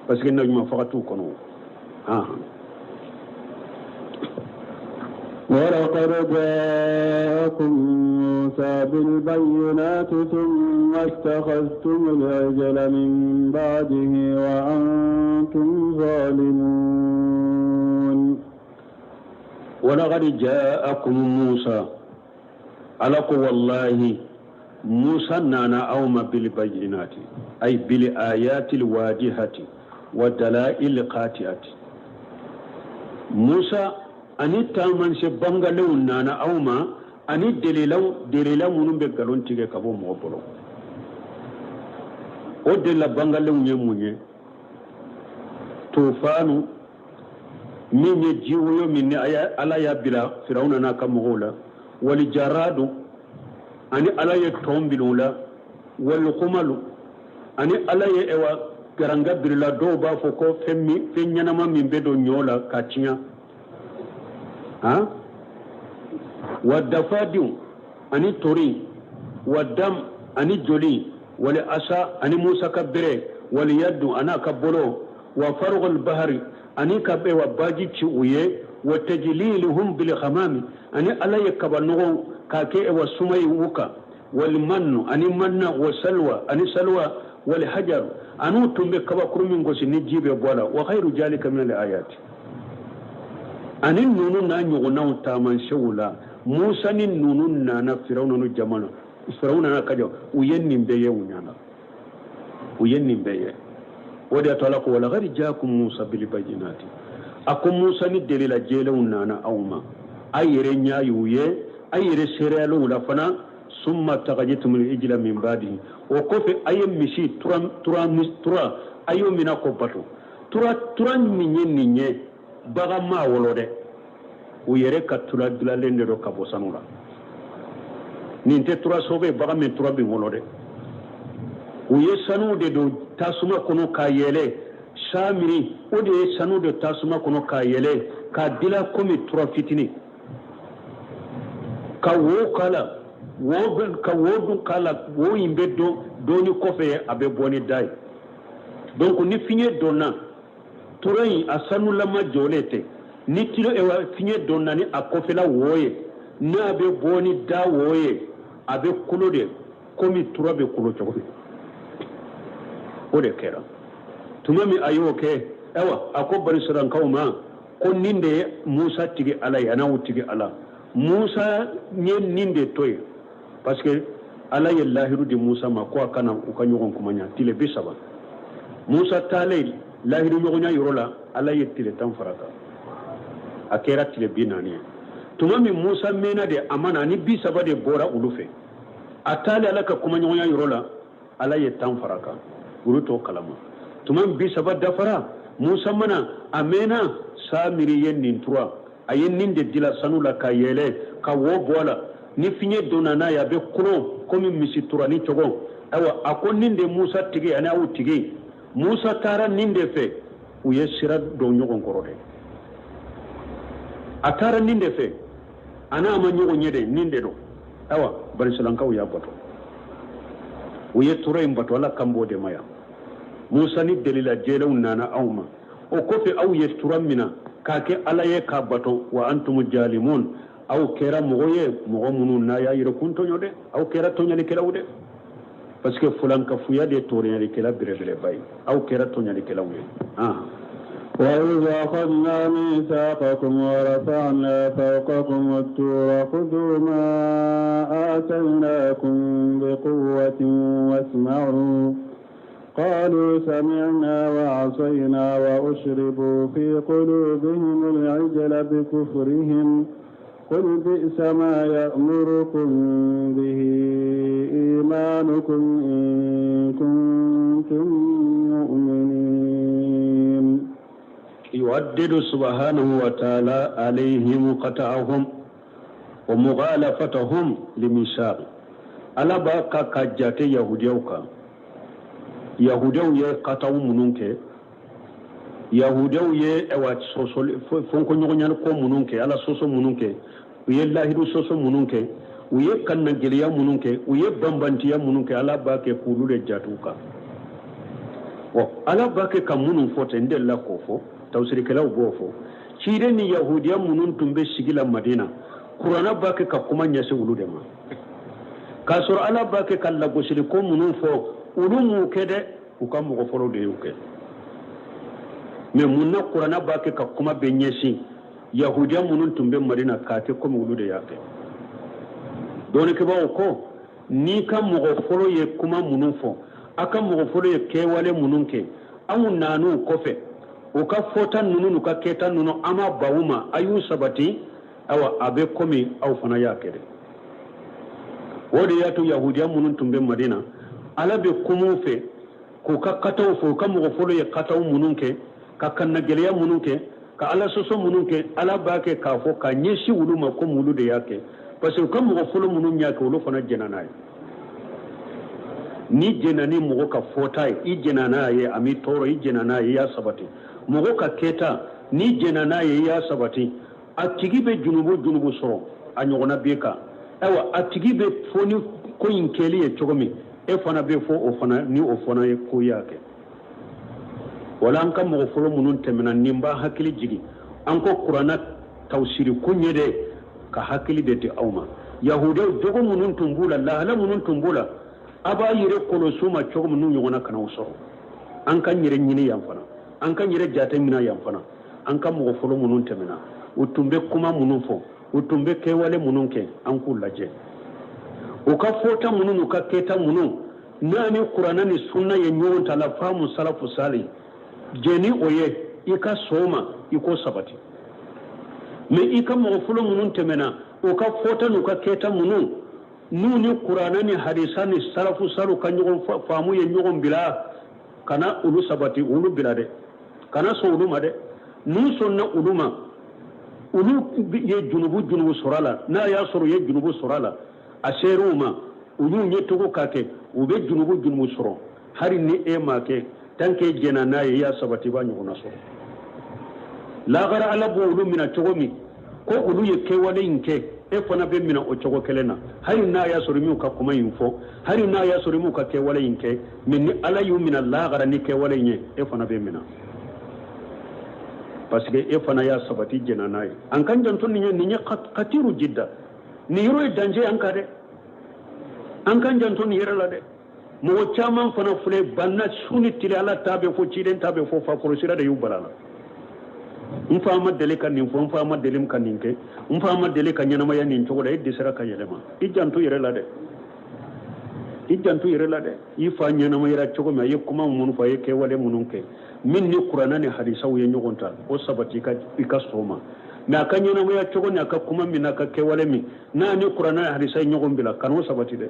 parce que nabi ɲuman faga t'u kɔnɔ. ولقد جاءكم موسى بالبينات ثم اتخذتم العجل من بعده وأنتم ظالمون. ولقد جاءكم موسى على والله موسى نانا أوما بالبينات أي بالآيات الواجهة والدلائل القاطعة. موسى ani taamanse bangalenw nana aw ma, ani delila minnu bɛ nkalon tigɛ ka bɔ mɔgɔ bolo. O delila bangalenw ye mun ye? Tofanu min ye jiwoyo min ni Ala y'a bila Firawuna n'a ka mɔgɔw la, wali jaradu ani Ala ye tɔn bila u la, wali kumalu ani Ala ye ewa garanga birila, dɔw b'a fɔ ko fɛn ɲɛnama min bɛ don ɲɔ la ka tiɲɛ. Wa dafadiw ani tori, wa dam ani joli, wali asa ani Musa ka bere, wali yaddu ana ka bolo, wa farghul bahari ani ka be wa baji ci u ye, wa tajliluhum bil ghamami ani Ala ye kaba nɔgɔ k'a kɛ wa sumayi u kan, wal mannu ani manna, wa salwa ani salwa, wal hajar anu tun bɛ kabakuru min gosi ni ji bɛ bɔ a la, wa khairu jalika min al ayati. Ani ninnu n'a ɲɔgɔnnaw taamasiyɛnw la, Musa ni ninnu nana Firawuna n'u jama na, Firawuna n'a ka jama, u ye nin bɛɛ ye u ɲɛ na, u ye nin bɛɛ ye. O de y'a to Ala ko walaqad jaakum Musa bil bayyinati, a ko Musa ni delila jɛlenw nana aw ma, a yɛrɛ ɲɛ y'u ye, a yɛrɛ seereyal'u la fana. Summa tagajitumul ijla min ba'dihi, o kɔfɛ a ye misi tura a y'o minɛ k'o bato. Tura min ye nin ye, bagan ma wolo dɛ, u yɛrɛ ka tura dilanlen de don ka bɔ sanu la. Nin tɛ tura sɔbɛ ye, bagan min tura bɛ wolo dɛ. U ye sanu de don tasuma kɔnɔ k'a yɛlɛ, samiri o de ye sanu don tasuma kɔnɔ k'a yɛlɛ k'a dilan komi tura fitinin, ka wo k'a la, ka wo dun k'a la, wo in bɛ don dɔɔni kɔfɛ a bɛ bɔ ni da ye. Donc ni fiɲɛ donna tura in a sanulama jɔlen tɛ, ni tilo fiɲɛ donna ni a kɔfɛla wo ye, n'a bɛ bɔ ni da wo ye, a bɛ kolo de komi tura bɛ kolo cogo min. O de kɛra tuma min a y'o kɛ, ayiwa a ko banisiraikaw ma ko nin de ye Musa tigi Ala ye, a n'aw tigi Ala. Musa ye nin de to yen parce que Ala ye lahiru di Musa ma ko a kana u ka ɲɔgɔn kumaɲa tile 30. Musa taalen lahiru ɲɔgɔnya yɔrɔ la, Ala ye tile 10 fara kan, a kɛra tile 40 ye. Tuma min Musa mɛnna de, a ma na, ni 30 de bɔra olu fɛ. A taalen Ala ka kumaɲɔgɔnya yɔrɔ la, Ala ye 10 fara kan, olu t'o kalama. Tuma min 30 dafara, Musa mana a mɛnna, Samiri ye nin tura, a ye nin de dila sanu la ka yɛlɛ ka wo bɔ a la, ni fiɲɛ donna n'a ye a bɛ kolon komi misi turani cogo. Ayiwa a ko nin de Musa tigi ani aw tigi. Musa taara nin de fɛ, u ye sira don ɲɔgɔn kɔrɔ dɛ. A taara nin de fɛ, a n'a ma ɲɔgɔn ye dɛ, nin de don. Ayiwa banisiraikaw y'a bato, u ye tura in bato, Ala kan b'o de ma yan. Musa ni delila jɛlenw nana aw ma, o kɔfɛ aw ye tura minɛ k'a kɛ Ala ye k'a bato. Wa antum jalimun, aw kɛra mɔgɔ ye, mɔgɔ minnu n'a y'a yɛrɛ kun tɔɲɔ dɛ, aw kɛra tɔɲɔlikɛlaw dɛ, parce que fulankafuya de ye tɔɔrɔyalikɛla belebeleba ye, aw kɛra tɔɲɔlikɛlaw ye. وإذ أخذنا ميثاقكم ورفعنا فوقكم الطور خذوا ما آتيناكم بقوة واسمعوا قالوا سمعنا وعصينا وأشربوا في قلوبهم العجل بكفرهم قل بئس ما يأمركم به إيمانكم إن كنتم مؤمنين. يؤدد سبحانه وتعالى عليهم قطعهم ومغالفتهم لميثاق. Ala b'a ka ka jate yahudiyaw kan. Yahudiyaw ye kataw minnu kɛ, yahudiyaw ye awa sɔsɔli fɔnkɔɲɔgɔnyali ko minnu kɛ, ala sɔsɔ minnu kɛ, u ye lahidu sɔsɔ minnu kɛ, u ye kannagɛlɛya minnu kɛ, u ye banbantiya minnu kɛ, ala b'a kɛ k'olu de jate u kan. Bon, ala b'a kɛ ka minnu fɔ ten, n delila k'o fɔ, tafsirikɛlaw b'o fɔ. Ciden ni yahudiya minnu tun bɛ sigi la Madina, kuranna b'a kɛ ka kuma ɲɛsin olu de ma. K'a sɔrɔ ala b'a kɛ ka lagosili ko minnu fɔ, olu m'u kɛ dɛ, u ka mɔgɔ fɔlɔw de y'u kɛ. Mais mun na kuranna b'a kɛ ka kuma bɛ ɲɛsin yahudiya minnu tun bɛ Madina k'a kɛ komi olu de y'a kɛ? Dɔnnikɛbaaw ko n'i ka mɔgɔ fɔlɔ ye kuma minnu fɔ, a ka mɔgɔ fɔlɔ ye kɛwale minnu kɛ, anw nan'u kɔfɛ, u ka fɔta ninnu n'u ka kɛta ninnu, an ma ban u ma, a y'u sabati, awa a bɛ komi aw fana y'a kɛ dɛ. O de y'a to yahudiya minnu tun bɛ Madina, ala bɛ kuma u fɛ k'u ka kataw fɔ, u ka mɔgɔ fɔlɔ ye kataw minnu kɛ, ka kannagɛlɛya minnu kɛ, ka ala sɔsɔ minnu kɛ, ala b'a kɛ k'a fɔ ka ɲɛsin olu ma komi olu de y'a kɛ, parce que u ka mɔgɔ fɔlɔ minnu y'a kɛ, olu fana jɛnna n'a ye. N'i jɛnna ni mɔgɔ ka fɔta ye, i jɛnna n'a ye, a m'i tɔɔrɔ, i jɛnna n'a ye, i y'a sabati. Mɔgɔ ka kɛta, n'i jɛnna n'a ye, i y'a sabati, a tigi bɛ junubu junubu sɔrɔ a ɲɔgɔnna b'e kan. Ayiwa, a tigi bɛ fɔ ni ko in kɛli ye cogo min, e fana bɛ fɔ o fana ni o fana ye ko y'a kɛ. Wala an ka mɔgɔ fɔlɔ minnu tɛmɛna, nin b'a hakili jigin an ko kuranna tafsiri kun ye de ka hakili de di aw ma. Yahudiyaw jogo minnu tun b'u la, lahala minnu tun b'u la, a b'a yɛrɛ kɔlɔsi u ma cogo min n'u ɲɔgɔnna kana u sɔrɔ. An ka yɛrɛ ɲini yan fana, an ka yɛrɛ jate minɛ yan fana. An ka mɔgɔ fɔlɔ minnu tɛmɛna, u tun bɛ kuma minnu fɔ, u tun bɛ kɛwale minnu kɛ, an k'u lajɛ. U ka fɔta minnu n'u ka kɛta minnu n'a ni kuranna ni sunna ye ɲɔgɔn ta la, faamu salafu sali jɛni o ye, i ka sɔn o ma, i k'o sabati. Mais i ka mɔgɔ fɔlɔ minnu tɛmɛna, u ka fɔta n'u ka kɛta minnu n'u ni kuranna ni hadisa ni salafu salu ka ɲɔgɔn faamu ye ɲɔgɔn bila, kana olu sabati, olu bila dɛ, kana sɔn olu ma dɛ. N'u sɔnna olu ma, olu ye junubu junubu sɔrɔ a la. N'a y'a sɔrɔ u ye junubu sɔrɔ a la, a ser'u ma, u y'u ɲɛcogo k'a kɛ, u bɛ junubu junubu sɔrɔ. Hali ni e m'a kɛ, tant que jɛnna n'a ye, i y'a sabati, i b'a ɲɔgɔnna sɔrɔ. Lagara ala b'olu minɛ cogo min, ko olu ye kɛwale in kɛ, e fana bɛ minɛ o cogo kelen na. Hali n'a y'a sɔrɔ m'u ka kuma in fɔ, hali n'a y'a sɔrɔ m'u ka kɛwale in kɛ, mais ni ala y'u minɛ lagara ni kɛwale in ye, e fana bɛ minɛ, parce que e fana y'a sabati, jɛnna n'a ye. An kan janto nin ye, nin ye katiru jidda, nin yɔrɔ ye danger an kan dɛ. An kan janto nin yɛrɛ la dɛ. Mɔgɔ caman fana filɛ banna su ni tile, ala ta bɛ fɔ, ciden ta bɛ fɔ, fakɔrɔ sira de y'u bala la. N fa ma deli ka nin fɔ, n fa ma deli ka nin kɛ, n fa ma deli ka ɲɛnamaya nin cogo la. E dɛsɛra ka yɛlɛma, i janto yɛrɛ la dɛ, i janto yɛrɛ la dɛ. I fa ɲɛnamayara cogo min, a ye kuma minnu fɔ, a ye kɛwale minnu kɛ, min ni kuranna ni hadisaw ye ɲɔgɔn ta, o sabati i ka sɔn o ma. Mais a ka ɲɛnamaya cogo ni a ka kuma min n'a ka kɛwale min n'a ni kuranna ni hadisa ye ɲɔgɔn bila, kan'o sabati dɛ,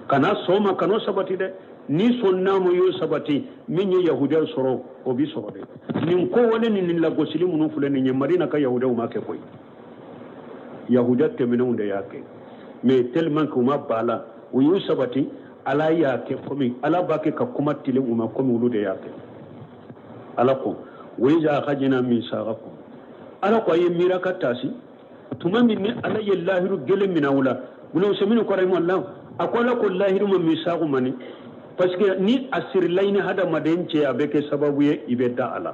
kana sɔn o ma, kan'o sabati dɛ. Ni sɔnn'a ma, y'o sabati, min ye yahudiyaw sɔrɔ, o bi sɔrɔ dɛ. Nin ko wale ni nin lagosili minnu filɛ nin ye, Madina ka yahudiyaw ma kɛ koyi, yahudiya tɛmɛnenw de y'a kɛ. Mais tellement que u ma ba la, u y'u sabati, ala y'a kɛ komi ala b'a kɛ ka kuma tilen u ma komi olu de y'a kɛ. Ala ko wa iza akhadna misaqakum, ala ko a ye miira ka taasi tuma min ni ala ye lahiru gelen minɛ aw la. Ibn Usaymin ko rahimahullah, a ko ala ko lahiru ma misaqu mani, parce que ni a sirila i ni hadamaden cɛ, a bɛ kɛ sababu ye i bɛ da a la.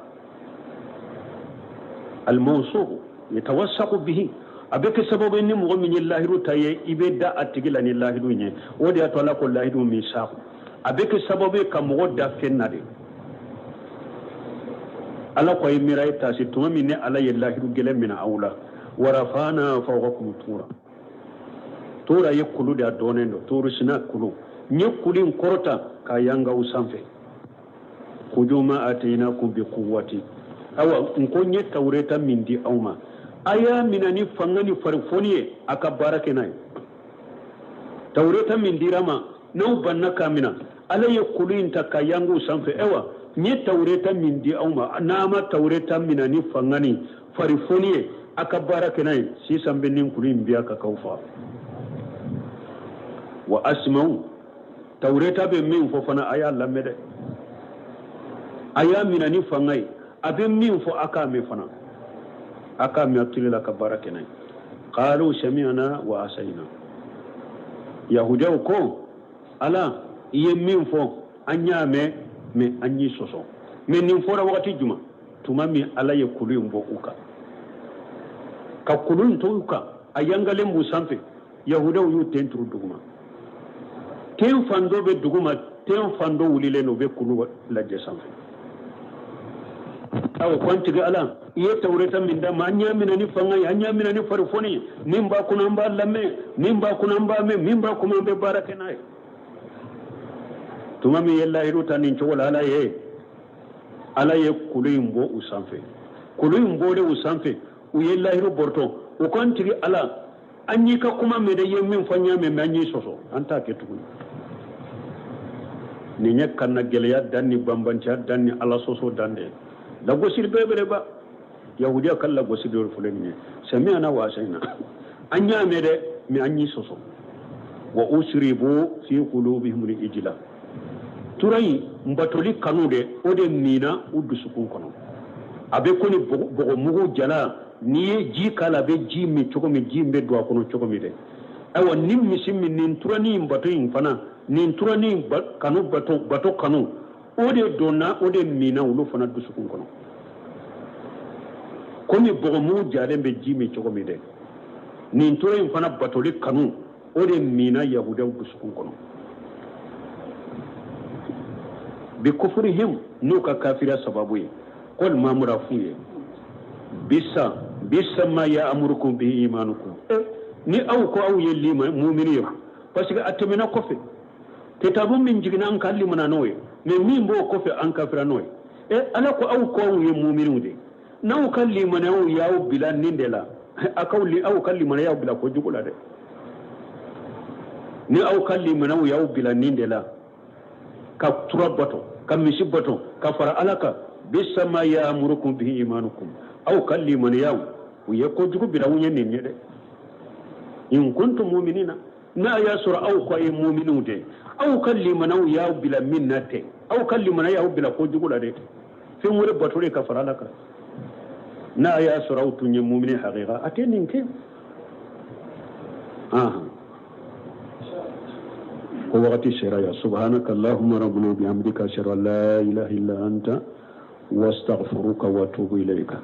Almawsuq yatawassaqu bihi, a bɛ kɛ sababu ye ni mɔgɔ min ye lahiru ta ye, i bɛ da a tigi la ni lahiru ye. O de y'a to ala ko lahiru misaqu, a bɛ kɛ sababu ye ka mɔgɔ da fɛn na de. Ala ko a ye miiri, a ye taasi tuma min ne Ala ye lahidu gɛlɛn minɛ aw la. Warafana fawqakum tura. Tura ye kulu de, a dɔnnen don, turu sina kulu. N ye kulu in kɔrɔta k'a yanga aw sanfɛ. Kudu ma ataynakum bi quwwati. Awa n ko n ye tawureta min di aw ma, a y'a minɛ ni fanga ni farifoni ye, a ka baara kɛ n'a ye. Tawureta min dira ma, n'aw banna k'a minɛ, Ala ye kulu in ta ka yangu sanfɛ. Awa n ye tawureta min di aw ma, n'a ma tawureta minɛ ni fanga ni farifoni ye, a ka baara kɛ n'a ye, sisan bɛ nin kulu in biya ka k'aw faga. Wa asma'u, tawureta bɛ min fɔ fana, a y'a lamɛn dɛ, a y'a minɛ ni fanga ye, a bɛ min fɔ a k'a mɛn fana, a k'a mɛn a tuli la ka baara kɛ n'a ye. Qalu sami'na wa asayna. Yahudiyaw ko Ala, i ye min fɔ an y'a mɛn, mais an y'i sɔsɔ. Mais nin fɔra wagati jumɛn? Tuma min Ala ye kulu in bɔ u kan, ka kulu in to u kan, a yangalen b'u sanfɛ, yahudaw y'u ten turu duguma. Ten fan dɔ bɛ duguma, ten fan dɔ wulilen don, u bɛ kulu lajɛ sanfɛ. Aw ko an tigi Ala, i ye tawureta min d'an ma, an y'a minɛ ni fanga ye, an y'a minɛ ni farifoni ye, min b'a kɔnɔ an b'a lamɛn, min b'a kɔnɔ an b'a mɛn, min b'a kɔnɔ an bɛ baara kɛ n'a ye. Tuma min ye lahidu ta nin cogo la, Ala ye kulu in bɔ u sanfɛ. Kulu in bɔlen u sanfɛ, u ye lahidu bɔrɔtɔ. U ko an tigi Ala, an y'i ka kuma mɛn dɛ, i ye min fɔ an y'a mɛn, mais an y'i sɔsɔ, an t'a kɛ tuguni. Nin ye kanna gɛlɛya dan ni banbanciya dan ni Ala sɔsɔ dan de ye. Lagosili belebeleba, yahudiya ka lagosi dɔ filɛ nin ye. Sami'na wa asayna, an y'a mɛn dɛ, mais an y'i sɔsɔ. Wa usribu fi qulubihim al-ijla. Tura in batoli kanu de, o de minna u dusukun kɔnɔ. A bɛ ko ni bɔgɔmugu jala, n'i ye ji k'a la, a bɛ ji min cogo min, ji in bɛ don a kɔnɔ cogo min dɛ. Ayiwa ni misi min, nin turanin in bato in fana, nin turanin kanu bato, bato kanu, o de donna, o de minna olu fana dusukun kɔnɔ. Komi bɔgɔmugu jalen bɛ ji min cogo min dɛ, nin tura in fana batoli kanu, o de minna yahudaw dusukun kɔnɔ. Bi kufurihim, n'u ka kafiriya sababu ye. Kɔli mamura f'u ye, bisa bisa ma ya amurukum bihi imanukum. Ni aw ko aw ye lima mumini ye, parce que a tɛmɛna kɔfɛ, kitabu min jiginna an ka limana n'o ye, mais min b'o kɔfɛ an kafira n'o ye. Ala ko aw ko aw ye muminiw de, n'aw ka limanayaw y'aw bila nin de la, aw ka limanayaw bila kojugu la dɛ. Ni aw ka limanayaw y'aw bila nin de la, ka tura bato, ka misi bato, ka fara Ala kan, bisa ma ya'murukum bihi imanukum, aw ka limaniyaw u ye kojugu bila aw ɲɛ nin ye dɛ. In kuntum mu'minina, n'a y'a sɔrɔ aw ko a ye mu'miniw de, aw ka limanaw y'aw bila min na tɛ, aw ka limaniya y'aw bila kojugu la dɛ, fɛn wɛrɛ bato de ka fara Ala kan. N'a y'a sɔrɔ aw tun ye mu'mini hakika, a tɛ nin kɛ. Ko wagati sera ya. Subhanaka allahumma rabbana bihamdika, ashhadu an la ilaha illa anta, wa astaghfiruka wa atubu ilayka.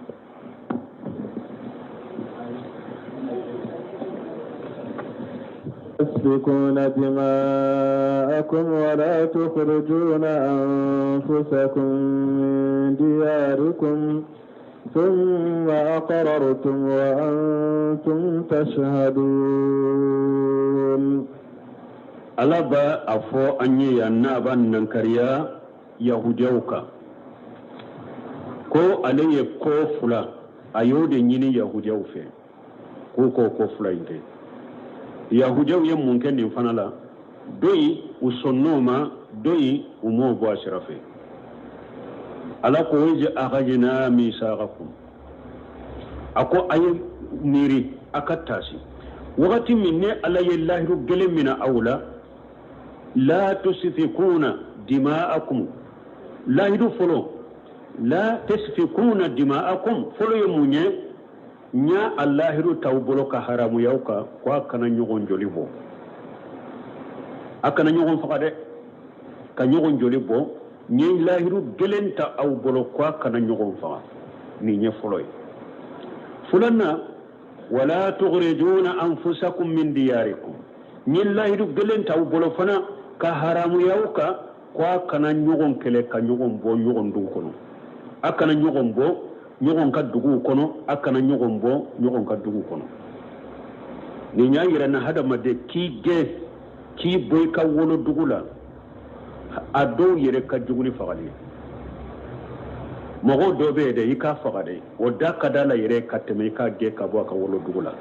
تسفكون دماءكم ولا تخرجون أنفسكم من دياركم ثم أقررتم وأنتم تشهدون. Ala b'a a fɔ an ye yan n'a b'a nankariya yahudiyaw kan ko ale ye ko fila, a y'o de ɲini yahudiyaw fɛ, k'u k'o ko fila in kɛ. Yahudiyaw ye mun kɛ nin fana la? Dɔ in u sɔnn'o ma, dɔ in u m'o bɔ a sira fɛ. Ala ko iz akhadna misaqakum, a ko a ye miiri, a ka taasi wagati min ne Ala ye lahidu gɛlɛn minɛ aw la. La tusfikuna dima'akum, lahidu fɔlɔ, la tasfikuna dima'akum fɔlɔ ye mun ye? N y'a a lahidu t'aw bolo ka haramuyaw kan ko a kana ɲɔgɔn joli bɔ, a kana ɲɔgɔn faga dɛ, ka ɲɔgɔn joli bɔ. N ye lahidu gɛlɛn ta aw bolo ko a kana ɲɔgɔn faga, nin ye fɔlɔ ye. Filanan, wala tukhrijuna anfusakum min diyarikum, n ye lahidu gɛlɛn ta aw bolo fana ka haramuyaw kan ko a kana ɲɔgɔn kɛlɛ, ka ɲɔgɔn bɔ ɲɔgɔn dugu kɔnɔ. A kana ɲɔgɔn bɔ ɲɔgɔn ka duguw kɔnɔ, a kana ɲɔgɔn bɔ ɲɔgɔn ka duguw kɔnɔ. Nin y'a yira na hadamaden k'i gɛn k'i bɔ i ka wolodugu la, a dɔw yɛrɛ ka jugu ni fagali ye. Mɔgɔw dɔ bɛ yen dɛ, i k'a faga dɛ, o da ka d'a la yɛrɛ ka tɛmɛ i k'a gɛn ka bɔ a ka wolodugu la.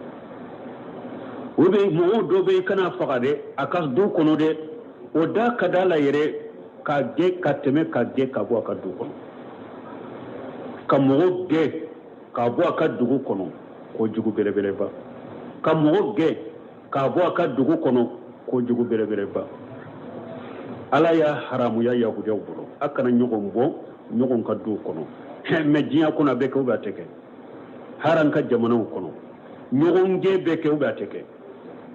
Ou bien mɔgɔw dɔ bɛ yen, i kan'a faga dɛ, a ka du kɔnɔ dɛ, o da ka d'a la yɛrɛ k'a gɛn ka tɛmɛ k'a gɛn ka bɔ a ka du kɔnɔ. Ka mɔgɔ gɛn k'a bɔ a ka dugu kɔnɔ, ko jugu belebeleba. Ka mɔgɔ gɛn k'a bɔ a ka dugu kɔnɔ, ko jugu belebeleba. Ala y'a haramuya yahudiyaw bolo, a kana ɲɔgɔn bɔ ɲɔgɔn ka duw kɔnɔ. Mais diɲɛ kɔnɔ a bɛ kɛ ou bien a tɛ kɛ? Hali an ka jamanaw kɔnɔ ɲɔgɔn gɛn bɛ kɛ ou bien a tɛ kɛ?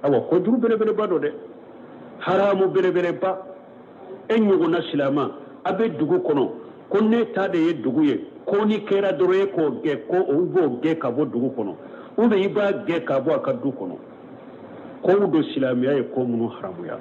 Awa, kojugu belebeleba don dɛ, haramu belebeleba. E ɲɔgɔnna silama, a bɛ dugu kɔnɔ, ko ne ta de ye dugu ye, ko ni kɛra dɔrɔn e k'o gɛn, ko o b'o gɛn ka bɔ dugu kɔnɔ, ou bien i b'a gɛn ka bɔ a ka du kɔnɔ. Kow don silamɛya ye ko minnu haramuya.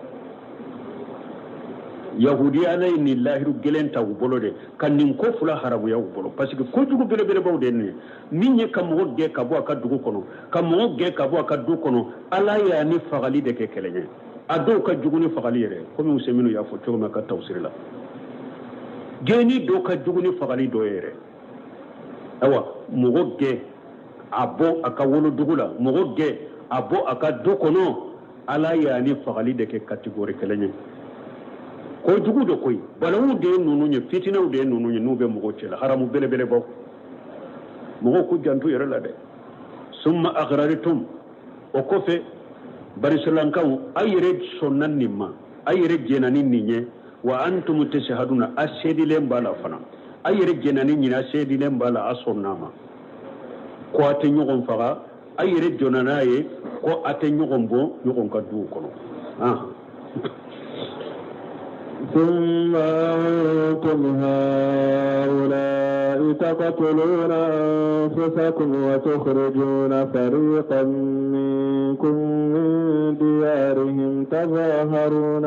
Yahudiya, Ala ye nin lahiru gɛlɛn ta u bolo de ka nin ko fila haramuya u bolo, parce que kojugu belebelebaw de ye nin ye. Min ye ka mɔgɔ gɛn ka bɔ a ka dugu kɔnɔ, ka mɔgɔ gɛn ka bɔ a ka du kɔnɔ, Ala y'a ni fagali de kɛ kelen ye. A dɔw ka jugu ni fagali yɛrɛ, komi Useminu y'a fɔ cogo min a ka tafsiri la, gɛnni dɔ ka jugu ni fagali dɔ ye yɛrɛ. Ayiwa, mɔgɔ gɛn a bɔ a ka wolodugu la, mɔgɔ gɛn a bɔ a ka du kɔnɔ, Ala y'a ni fagali de kɛ catégorie kelen ye. Kojugu de koyi, balawu de ye ninnu ye, fitinɛw de ye ninnu ye, n'u bɛ mɔgɔw cɛla, haramu belebelebaw. Mɔgɔw k'u janto yɛrɛ la dɛ. Summa aqrartum, o kɔfɛ banisirailakaw, a yɛrɛ sɔnna nin ma, a yɛrɛ jɛnna ni nin ye. Wa antum tashhaduna, a seedilen b'a la fana, a yɛrɛ jɛnna ni nin, a seedilen b'a la, a sɔnna a ma ko a tɛ ɲɔgɔn faga, a yɛrɛ jɔnna n'a ye ko a tɛ ɲɔgɔn bɔ ɲɔgɔn ka duw kɔnɔ. ثم أنتم هؤلاء تقتلون أنفسكم وتخرجون فريقا منكم من ديارهم تظاهرون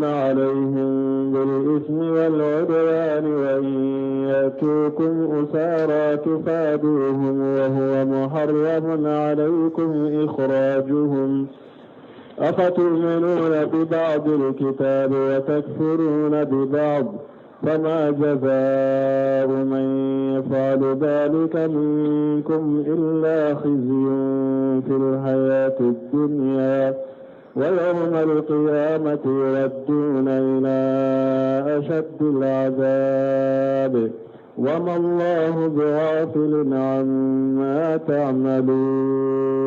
عليهم بالإثم والعدوان وإن يأتوكم أسارى تفادوهم وهو محرم عليكم إخراجهم أفتؤمنون ببعض الكتاب وتكفرون ببعض فما جزاء من يفعل ذلك منكم إلا خزي في الحياة الدنيا ويوم القيامة يردون إلى أشد العذاب وما الله بغافل عما تعملون.